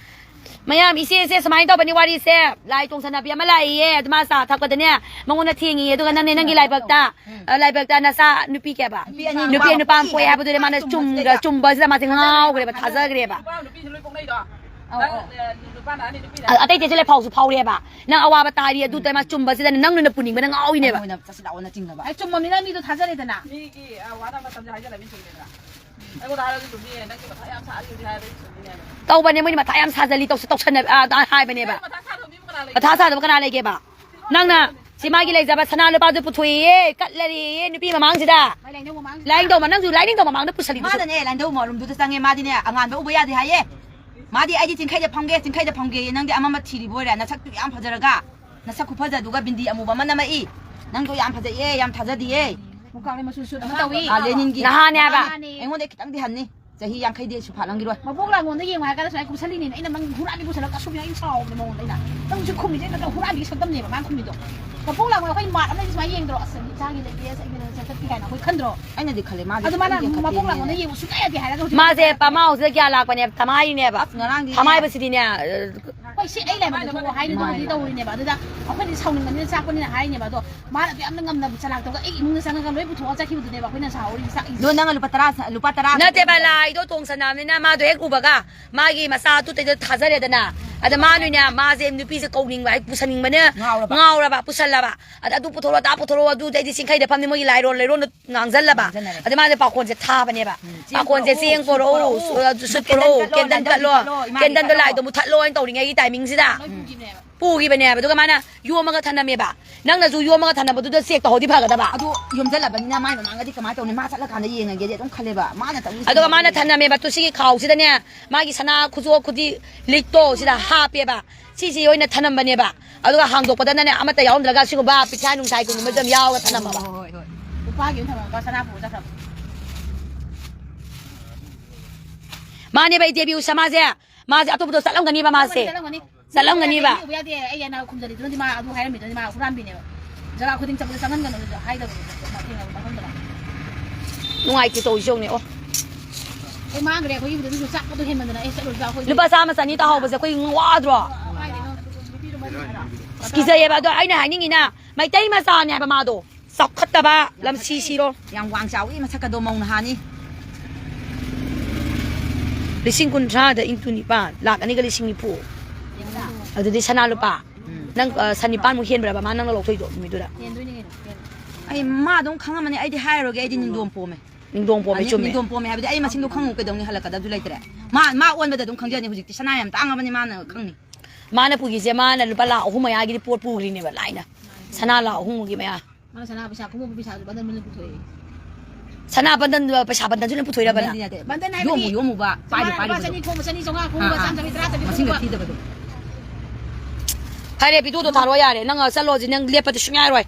ꯃꯌꯥꯝ, "ꯏꯆꯦ, ꯏꯆꯦ, ꯁꯨꯃꯥꯏꯅ ꯇꯧꯕꯅꯤ ꯋꯥꯔꯤꯁꯦ, ꯂꯥꯏ ꯇꯣꯡꯁꯟꯅꯕꯤ ꯑꯃ ꯂꯥꯛꯏꯌꯦ, ꯑꯗꯨ ꯃꯥ ꯆꯥ ꯊꯛꯄꯗꯅꯦ, ꯃꯉꯣꯟꯗ ꯊꯦꯡꯉꯤꯌꯦ, ꯑꯗꯨꯒ ꯅꯪꯅꯦ, ꯅꯪꯒꯤ ꯂꯥꯏꯕꯛꯇ, ꯎꯝ꯫ ꯑ, ꯂꯥꯏꯕꯛꯇ ꯅꯆꯥ ꯅꯨꯄꯤ ꯀꯌꯥꯕ? ꯅꯨꯄꯤ ꯑꯅꯤ, ꯅꯨꯄꯤ ꯅꯨꯄꯥ ꯅꯨꯄꯥ ꯑꯃ ꯄꯣꯛꯑꯦ ꯄꯣꯛꯑꯦ ꯍꯥꯏꯕꯗꯨꯅꯦ ꯃꯥꯅ ꯆꯨꯝꯕꯁꯤꯗ꯫ ꯆꯨꯝꯒ-, ꯆꯨꯝꯕꯁꯤꯗ ꯃꯥꯁꯦ ꯉꯥꯎꯈ꯭ꯔꯦꯕ, ꯊꯥꯖꯈ꯭ꯔꯦꯕ꯫ ꯅꯨꯄꯥ ꯅꯨꯄꯤꯁꯨ ꯂꯣꯏ ꯄꯣꯛꯅꯩꯗꯣ꯫ ꯑꯧ, ꯅꯪ, ꯑꯧ꯫ ꯑꯦ, ꯅꯨꯄꯥꯅ ꯑꯍꯟꯅꯤ, ꯅꯨꯄꯤꯅ ꯑ-, ꯑꯇꯩ ꯑꯇꯩꯁꯨ ꯂꯣꯏ ꯐꯥꯎꯁꯨ ꯐꯥꯎꯔꯦꯕ꯫ ꯅꯪ ꯑꯋꯥꯕ ꯇꯥꯔꯤ, ꯑꯗꯨ ꯇꯧꯔꯦ, ꯃꯥ ꯆꯨꯝꯕꯁꯤꯗꯅꯦ ꯅꯪ ꯅꯣꯏꯅ ꯄꯨꯅꯤꯡꯕꯅ ꯉꯥꯎꯔꯤꯅꯦꯕ꯫ ꯑꯩꯉꯣꯟꯗ ꯆꯠꯁꯤ ꯂꯥꯛꯑꯣꯅ ꯆꯤꯡꯅꯕ꯫ ꯑꯩ ꯆꯨꯝꯃꯕꯅꯤꯅ ꯃꯤꯗꯣ ꯊꯥꯖꯔꯦꯗꯅ꯫ ꯃꯤꯒꯤ, ꯑ, ꯋꯥꯅ ꯃꯇꯝꯁꯦ ꯍꯥꯏꯖꯜꯂꯃꯤ ꯆꯨꯝꯃꯦꯗꯅ꯫ ꯑꯩꯉꯣꯟꯗ ꯍꯥꯏꯔꯁꯨ ꯆꯨꯝꯃꯤ, ꯅꯪꯒꯤ ꯃꯊꯥ ꯌꯥꯝ ꯁꯥꯔꯤ ꯍꯧꯖꯤꯛ ꯍꯥꯏꯔꯗꯤ ꯆꯨꯝꯃꯤꯅꯦꯕ꯫ ꯇꯧꯕꯅꯦ, ꯃꯣꯏꯅ ꯃꯊꯥ ꯌꯥꯝ ꯁꯥꯖꯜꯂꯤ, ꯇꯧꯁ-, ꯇꯧꯁꯟꯅ-, ꯑ, ꯑ, ꯍꯥꯏꯕꯅꯦꯕ꯫ ꯅꯪ ꯃꯊꯥ ꯁꯥꯗꯕ ꯃꯤ ꯀꯅꯥ ꯂꯩꯒꯦ? ꯃꯊꯥ ꯁꯥꯗꯕ ꯀꯅꯥ ꯂꯩꯒꯦꯕ? ꯅꯪꯅ ꯁꯤ ꯃꯥꯒꯤ ꯂꯩꯖꯕ ꯁꯅꯥ ꯂꯨꯄꯥꯗꯨ ꯄꯨꯊꯣꯛꯑꯦꯌꯦ, ꯀꯠꯂꯔꯦꯌꯦ ꯅꯨꯄꯤ ꯃꯃꯥꯡꯁꯤꯗ꯫ ꯃꯥꯏ ꯂꯥꯏꯅꯧ ꯃꯃꯥꯡꯁꯤꯗ꯫ ꯂꯥꯏꯅꯤꯡꯊꯧ ꯃꯃꯥꯡꯗ ꯄꯨꯁꯜꯂꯤꯗꯨꯁꯨ꯫ ꯃꯥꯅꯅꯦ ꯂꯥꯏꯅꯧ ꯃꯔꯨꯝꯗꯨꯗ ꯆꯪꯉꯦ, ꯃꯥꯗꯤꯅꯦ ꯑꯉꯥꯟꯕ ꯎꯕ ꯌꯥꯗꯦ ꯍꯥꯏꯌꯦ꯫ ꯃꯥꯗꯤ "ꯑꯩꯗꯤ ꯆꯤꯡꯈꯩꯗ ꯐꯝꯒꯦ, ꯆꯤꯡꯈꯩꯗ ꯐꯝꯒꯦꯌꯦ"꯫ ꯅꯪꯗꯤ ꯑꯃꯃ ꯊꯤꯔꯤꯕ ꯑꯣꯏꯔꯦ, ꯅꯁꯛꯇꯨ ꯌꯥꯝ ꯐꯖꯔꯒ꯫ ꯅꯁꯛ ꯈꯨꯐꯖꯗꯨꯒ ꯕꯤꯟꯗꯤ ꯑꯃꯨꯕ ꯑꯃ ꯅꯝꯃꯛꯏ꯫ "ꯅꯪꯗꯣ ꯌꯥꯝ ꯐꯖꯩꯌꯦ, ꯌꯥꯝ ꯊꯥꯖꯗꯤꯌꯦ"꯫ ꯃꯨꯀꯥ ꯃꯆꯨ ꯁꯨꯠ ꯑꯃ ꯇꯧꯏ꯫ ꯑꯥ, ꯂꯦꯅꯤꯟꯒꯤ꯫ ꯅꯍꯥꯟꯅꯦ ꯍꯥꯏꯕ꯫ ꯃꯥꯅꯦ꯫ ꯑꯩꯉꯣꯟꯗꯩ ꯈꯤꯇꯪꯗꯤ ꯍꯟꯅꯤ꯫ ꯆꯍꯤ ꯌꯥꯡꯈꯩꯗꯤ ꯁꯨꯐꯥꯠꯂꯝꯈꯤꯔꯣꯏ꯫ ꯃꯕꯣꯛ ꯂꯥꯡꯒꯣꯜꯗ ꯌꯦꯡꯉꯨ ꯍꯥꯏꯔꯀꯥꯟꯗ ꯁꯨꯃꯥꯏꯅ ꯀꯨꯞꯁꯜꯂꯤꯅꯦ꯫ ꯑꯩꯅ ꯃꯪ ꯍꯨꯔꯥꯟꯕꯤ ꯄꯨꯁꯜꯂꯒ ꯀꯁꯨꯕꯤ ꯑꯩꯅ ꯁꯥꯎꯕꯅꯦ ꯃꯉꯣꯟꯗ ꯑꯩꯅ꯫ "ꯅꯪꯁꯨ ꯈꯨꯝꯃꯤꯁꯦ ꯅꯠꯇ꯭ꯔꯒ ꯍꯨꯔꯥꯟꯕꯤꯒꯤ ꯁꯛꯇꯝꯅꯦꯕ ꯃꯥꯅ ꯈꯨꯝꯃꯤꯗꯣ"꯫ ꯃꯕꯣꯛ ꯂꯥꯡꯒꯣꯜ ꯑꯩꯈꯣꯏ ꯃꯥꯔꯠ ꯑꯃꯗꯤ ꯁꯨꯃꯥꯏꯅ ꯌꯦꯡꯗ꯭ꯔꯣ? "ꯑꯁ, ꯏꯆꯥꯒꯤ ꯂꯩꯇꯦ, ꯑꯁ, ꯑꯩꯒꯤ ꯂꯩꯇꯦ", ꯆꯠꯈꯤ ꯀꯥꯏꯅ ꯑꯩꯈꯣꯏ ꯈꯟꯗ꯭ꯔꯣ? ꯑꯩꯅꯗꯤ ꯈꯜꯂꯦ, ꯃꯥꯗꯤ ꯑꯗꯨ ꯃꯥꯅ ꯈꯤꯇꯪ ꯌꯦꯡꯈꯠꯇꯦ꯫ ꯃꯕꯣꯛ ꯂꯥꯡꯒꯣꯜꯗ ꯌꯦꯡꯉꯨ ꯁꯨꯡꯌꯥ ꯌꯥꯗꯦ ꯍꯥꯏꯔꯒ ꯍꯧꯖꯤꯛ ꯃꯥꯁꯦ ꯄꯥꯃꯥ ꯍꯥꯎꯁꯇ ꯀꯌꯥ ꯂꯥꯛꯄꯅꯦꯕ, ꯊꯃꯥꯏꯅꯦꯕ꯫ ꯑꯁ, ꯉꯔꯥꯡꯗꯤ ꯊꯃꯥꯏꯕꯁꯤꯗꯤꯅꯦ, ꯑ, ꯍꯣꯏ, ꯁꯤ ꯑꯩ ꯂꯥꯏꯕꯛꯇ ꯊꯣꯛꯑꯣ ꯍꯥꯏꯔꯤꯗꯣ ꯃꯥꯅꯦ꯫ ꯍꯧꯖꯤꯛ ꯇꯧꯔꯤꯅꯦꯕ꯫ ꯑꯗꯨꯗ ꯑꯩꯈꯣꯏꯗꯤ ꯁꯥꯎꯅꯤꯡꯕꯅꯤꯅ ꯆꯥꯛꯄꯅꯤꯅ ꯍꯥꯏꯔꯤꯅꯦꯕ꯫ ꯑꯗꯣ ꯃꯥꯅ ꯑꯗꯨ ꯌꯥꯝꯅ ꯉꯝꯅ ꯆꯂꯥꯛ ꯇꯧꯔꯒ ꯑꯩꯒꯤ ꯏꯃꯨꯡꯗ ꯆꯪꯉꯒ ꯂꯣꯏ ꯄꯨꯊꯣꯛꯑ ꯆꯠꯈꯤꯕꯗꯨꯅꯦꯕ ꯑꯩꯈꯣꯏꯅ ꯁꯥꯎꯍꯧꯔꯤꯁꯦ, ꯆꯥꯛꯏꯁꯦ꯫ ꯑꯗꯣ ꯅꯪꯅ ꯂꯨꯄꯥ ꯇꯔꯥ ꯁ-, ꯂꯨꯄꯥ ꯇꯔꯥ ꯅꯠꯇꯦꯕ, ꯂꯥꯏꯗꯣ ꯇꯣꯡꯁꯟꯅꯕꯅꯤꯅ ꯃꯥꯗꯣ ꯍꯦꯛ ꯎꯕꯒ ꯃꯥꯒꯤ ꯃꯆꯥ ꯑꯗꯨꯗꯩꯗ ꯊꯥꯖꯔꯦꯗꯅ꯫ ꯑꯗ ꯃꯥꯅꯅꯦ, ꯃꯥꯁꯦ ꯅꯨꯄꯤꯁꯦ ꯀꯧꯅꯤꯡꯕ ꯍꯥꯏ, ꯄꯨꯁꯟꯅꯤꯡꯕꯅ ꯉꯥꯎꯔꯕ꯫ ꯉꯥꯎꯔꯕ, ꯄꯨꯁꯜꯂꯕ꯫ ꯑꯗ ꯑꯗꯨ ꯄꯨꯊꯣꯔꯛꯑꯣ, ꯑꯗꯥ ꯄꯨꯊꯣꯔꯛꯑꯣ, ꯑꯗꯨꯗꯩꯗꯤ ꯆꯤꯡꯈꯩꯗ ꯐꯝꯅꯤ, ꯃꯣꯏꯒꯤ ꯂꯥꯏꯔꯣꯟ, ꯂꯩꯔꯣꯟꯗꯣ ꯉꯥꯡꯁꯜꯂꯕ꯫ ꯉꯥꯡꯁꯟꯅꯔꯦ꯫ ꯑꯗ ꯃꯥꯁꯦ ꯄꯥꯈꯣꯟꯁꯦ ꯊꯥꯕꯅꯦꯕ꯫ ꯎꯝ, ꯆꯦꯡ ꯄꯥꯈꯣꯟꯁꯦ, ꯄꯨꯔꯛꯎ, ꯆꯦꯡ ꯁꯨꯠ ꯄꯨꯔꯛꯎ, ꯄꯨꯔꯛꯎ, ꯁꯨ-, ꯁꯨꯠ ꯀꯦꯟꯗꯜ ꯄꯨꯔꯛꯎ, ꯀꯠꯂꯣ, ꯀꯦꯟꯗꯜ ꯂꯥꯏꯙꯧꯒꯤ ꯀꯠꯂꯣ, ꯀꯠꯂꯣ, ꯏꯃꯥꯒꯤ ꯀꯦꯟꯗꯜꯗꯣ ꯀꯠꯂꯣ꯫ ꯂꯥꯏꯗꯣ ꯃꯨꯊꯠꯂꯣ ꯍꯥꯏꯅ ꯇꯧꯔꯤꯉꯩꯒꯤ ꯇꯥꯏꯃꯤꯡꯁꯤꯗ꯫ ꯂꯣꯏ ꯄꯨꯈꯤꯕꯅꯦꯕ꯫ ꯄꯨꯈꯤꯕꯅꯦꯕ꯫ ꯑꯗꯨꯒ ꯃꯥꯅ ꯌꯣꯝꯃꯒ ꯊꯅꯝꯃꯦꯕ꯫ ꯅꯪꯅꯁꯨ ꯌꯣꯝꯃꯒ ꯊꯅꯝꯕꯗꯨꯗ ꯆꯦꯛ ꯇꯧꯍꯧꯗꯤ ꯐꯒꯗꯕ꯫ ꯑꯗꯨ ꯌꯣꯝꯁꯤꯜꯂꯕꯅꯤꯅ ꯃꯥꯏ ꯃꯃꯥꯡꯗꯗꯤ ꯀꯃꯥꯏꯅ ꯇꯧꯅꯤ? ꯃꯥ ꯆꯠꯂꯀꯥꯟꯗ ꯌꯦꯡꯉꯒꯦꯗꯤ ꯑꯗꯨꯝ ꯈꯜꯂꯦꯕ꯫ ꯃꯥꯅ ꯇꯧꯔꯤꯁꯦ ꯑꯗꯨꯒ ꯃꯥꯅ ꯊꯅꯝꯃꯦꯕ꯫ ꯇꯨ ꯁꯤꯒꯤ ꯈꯥꯎꯁꯤꯗꯅꯦ ꯃꯥꯒꯤ ꯁꯅꯥ ꯈꯨꯖꯣꯞ ꯈꯨꯗꯤ ꯂꯤꯛꯇꯣ ꯁꯤꯗ ꯍꯥꯞꯄꯦꯕ꯫ ꯁꯤꯁꯤ ꯑꯣꯏꯅ ꯊꯅꯝꯕꯅꯦꯕ꯫ ꯑꯗꯨꯒ ꯍꯥꯡꯗꯣꯛꯄꯗꯅꯅꯦ ꯑꯃꯠꯇ ꯌꯥꯎꯔꯝꯗ꯭ꯔꯒ ꯁꯤꯒꯨꯝꯕ ꯄꯤꯊ꯭ꯔꯥꯏ ꯅꯨꯡꯊꯥꯏꯒꯨꯝꯕꯁꯨ ꯑꯗꯨꯝ ꯌꯥꯎꯔꯒ ꯊꯅꯝꯃꯕ꯫ ꯍꯣꯏ, ꯍꯣꯏ, ꯍꯣꯏ꯫ ꯅꯨꯄꯥꯒꯤ ꯑꯃ ꯊꯝꯃꯒ ꯁꯅꯥ ꯄꯨꯔ ꯆꯠꯈ꯭ꯔꯕ꯫ ꯃꯥꯅꯦꯕ ꯏꯇꯦꯕꯤ ꯎꯁꯥ ꯃꯥꯁꯦ꯫ ꯃꯥꯁꯦ ꯑꯇꯣꯞꯄꯗ ꯆꯠꯂꯝꯒꯅꯤꯕ ꯃꯥꯁꯦ꯫ ꯆꯠꯂꯝꯒꯅꯤ꯫ ꯆꯠꯂꯝꯒꯅꯤꯕ꯫ ꯎꯕ ꯌꯥꯗꯦ꯫ ꯑꯩ ꯑꯅꯥ ꯈꯨꯝꯖꯜꯂꯤꯗꯨꯅꯗꯤ ꯃꯥ ꯑꯗꯨ ꯍꯥꯏꯔꯝꯃꯤꯗꯨꯅꯗꯤ ꯃꯥ ꯍꯨꯔꯥꯟꯕꯤꯅꯦꯕ꯫ ꯖꯒꯥ ꯈꯨꯗꯤꯡ ꯆꯠꯄꯗ ꯆꯪꯍꯟꯒꯅꯨ ꯑꯗꯨꯁꯨ ꯍꯥꯏꯗꯕꯅꯦ꯫ ꯃꯥ ꯊꯦꯡꯅꯕ ꯃꯐꯝꯗ ꯃꯥ꯫ ꯅꯨꯡꯉꯥꯏꯇꯦ ꯇꯧꯔꯤꯁꯦ ꯌꯦꯡꯉꯨꯅꯦ꯫ ꯑꯣ꯫ ꯑꯩ ꯃꯥꯡꯈ꯭ꯔꯦ ꯑꯩꯈꯣꯏ ꯌꯨꯝꯗ ꯑꯗꯨꯁꯨ ꯆꯥꯛꯄꯗꯣ ꯍꯦꯟꯃꯟꯗꯅ ꯑꯩ ꯆꯠꯂꯨꯔꯁꯨ ꯑꯩꯈꯣꯏ ꯂꯨꯄꯥ ꯆꯥꯝꯃ ꯆꯅꯤ ꯇꯥꯍꯧꯕꯁꯦ ꯑꯩꯈꯣꯏ ꯋꯥꯗ꯭ꯔꯣ? ꯀꯥꯏꯗꯩꯅꯣ? ꯅꯨꯄꯤꯗꯣ ꯃꯔꯤ ꯐꯪꯉꯔꯣꯏ꯫ ꯑꯁ, ꯀꯤꯖꯩꯌꯦꯕ꯫ ꯑꯗꯣ ꯑꯩꯅ ꯍꯥꯏꯅꯤꯡꯉꯤꯅ ꯃꯩꯇꯩ ꯃꯆꯥꯅꯦ ꯍꯥꯏꯕ ꯃꯥꯗꯣ꯫ ꯆꯥꯎꯈꯠꯇꯕ ꯂꯝꯁꯤ ꯁꯤꯔꯣ꯫ ꯌꯥꯝ ꯋꯥꯡ ꯆꯥꯎꯏ ꯃꯁꯛꯀꯗꯣ ꯃꯧ ꯅꯍꯥꯅꯤ꯫ ꯂꯤꯁꯤꯡ ꯀꯨꯟꯊ꯭ꯔꯥꯗ into ꯅꯤꯄꯥꯟ, ꯂꯥꯛ ꯑꯅꯤꯒ ꯂꯤꯁꯤꯡ ꯅꯤꯐꯨ꯫ ꯑꯗꯨꯗꯤ ꯁꯅꯥ ꯂꯨꯄꯥ꯫ ꯎꯝ꯫ ꯅꯪ, ꯑ, ꯁꯟ ꯅꯤꯄꯥꯟꯃꯨꯛ ꯍꯦꯟꯕ꯭ꯔꯕ ꯃꯥ ꯅꯪꯅ ꯂꯧꯊꯣꯛꯏꯗꯣ ꯅꯨꯃꯤꯠꯇꯨꯗ? ꯍꯦꯟꯗꯣꯏꯅꯤ ꯀꯩꯅꯣ, ꯍꯦꯟ-꯫ ꯑꯩ ꯃꯥ ꯑꯗꯨꯝ ꯈꯪꯉꯝꯃꯅꯤ, ꯑꯩꯗꯤ ꯍꯥꯏꯔꯔꯣꯏꯒꯦ, ꯑꯩꯗꯤ ꯅꯤꯡꯗꯣꯝ ꯄꯣꯝꯃꯦ꯫ ꯅꯤꯡꯗꯣꯝ ꯄꯣꯝꯃꯦ, ꯑꯅꯤ-, ꯆꯨꯝꯃꯦ꯫ ꯅꯤꯡꯗꯣꯝ ꯄꯣꯝꯃꯦ ꯍꯥꯏꯕꯗꯤ ꯑꯩ ꯃꯁꯤꯡꯗꯣ ꯈꯪꯉꯨ ꯀꯩꯗꯧꯅꯤ, ꯍꯜꯂꯛꯀꯗꯕꯁꯨ ꯂꯩꯇ꯭ꯔꯦ꯫ ꯃꯥ, ꯃꯥ ꯑꯣꯟꯕꯗ ꯑꯗꯨꯝ ꯈꯪꯖꯅꯤ, ꯍꯧꯖꯤꯛꯇꯤ ꯁꯅꯥ ꯌꯥꯝ ꯇꯥꯡꯉꯕꯅꯤ, ꯃꯥꯅ ꯈꯪꯅꯤ꯫ ꯃꯥꯅ ꯄꯨꯈꯤꯁꯦ, ꯃꯥꯅ ꯂꯨꯄꯥ ꯂꯥꯛ ꯑꯍꯨꯝ ꯃꯌꯥꯒꯤꯗꯤ ꯄꯣꯠ ꯄꯨꯈ꯭ꯔꯤꯅꯦꯕ ꯂꯥꯏꯅ꯫ ꯁꯅꯥ ꯂꯥꯛ ꯑꯍꯨꯝꯒꯤ ꯃꯌꯥ꯫ ꯃꯥꯅ ꯁꯅꯥ ꯄꯩꯁꯥ ꯈꯨꯡꯎꯞ ꯄꯩꯁꯥꯁꯨ ꯕꯟꯗꯟ ꯕꯟꯗꯟ ꯄꯨꯊꯣꯛꯑꯦ꯫ ꯁꯅꯥ ꯕꯟꯗꯟ ꯄꯩꯁꯥ ꯕꯟꯗꯟꯁꯨ ꯂꯣꯏ ꯄꯨꯊꯣꯛꯏꯔꯕ ꯅꯪ? ꯕꯟꯗꯟꯗꯤ ꯅꯠꯇꯦ꯫ ꯕꯟꯗꯟ ꯍꯥꯏꯕꯗꯤ ꯌꯣꯝꯃꯨ, ꯌꯣꯝꯃꯨꯕ, ꯄꯥꯏꯔꯨ, ꯃꯥꯅ ꯂꯨꯄꯥ ꯄꯥꯏꯔꯨꯕꯗꯣ꯫ ꯆꯅꯤ ꯈꯣꯝꯕ, ꯆꯅꯤ ꯆꯥꯝꯃꯉꯥ ꯈꯣꯝꯕ, ꯑꯥ, ꯑꯥ꯫ ꯆꯥꯝ ꯆꯥꯝꯃꯔꯤ ꯇꯔꯥ ꯆꯠꯄꯤ ꯃꯁꯤꯡꯒ ꯈꯣꯝꯕ꯫ ꯊꯤꯗꯕꯗꯣ꯫ ꯐꯔꯦ, ꯚꯤꯗꯤꯑꯣꯗꯣ ꯊꯥꯔꯛꯑꯣ ꯌꯥꯔꯦ꯫ ꯅꯪ ꯆꯠꯂꯣ ꯍꯧꯖꯤꯛ, ꯅꯪ ꯂꯦꯞꯄꯗꯤ ꯁꯨꯡꯌꯥ ꯌꯥꯔꯣꯏ꯫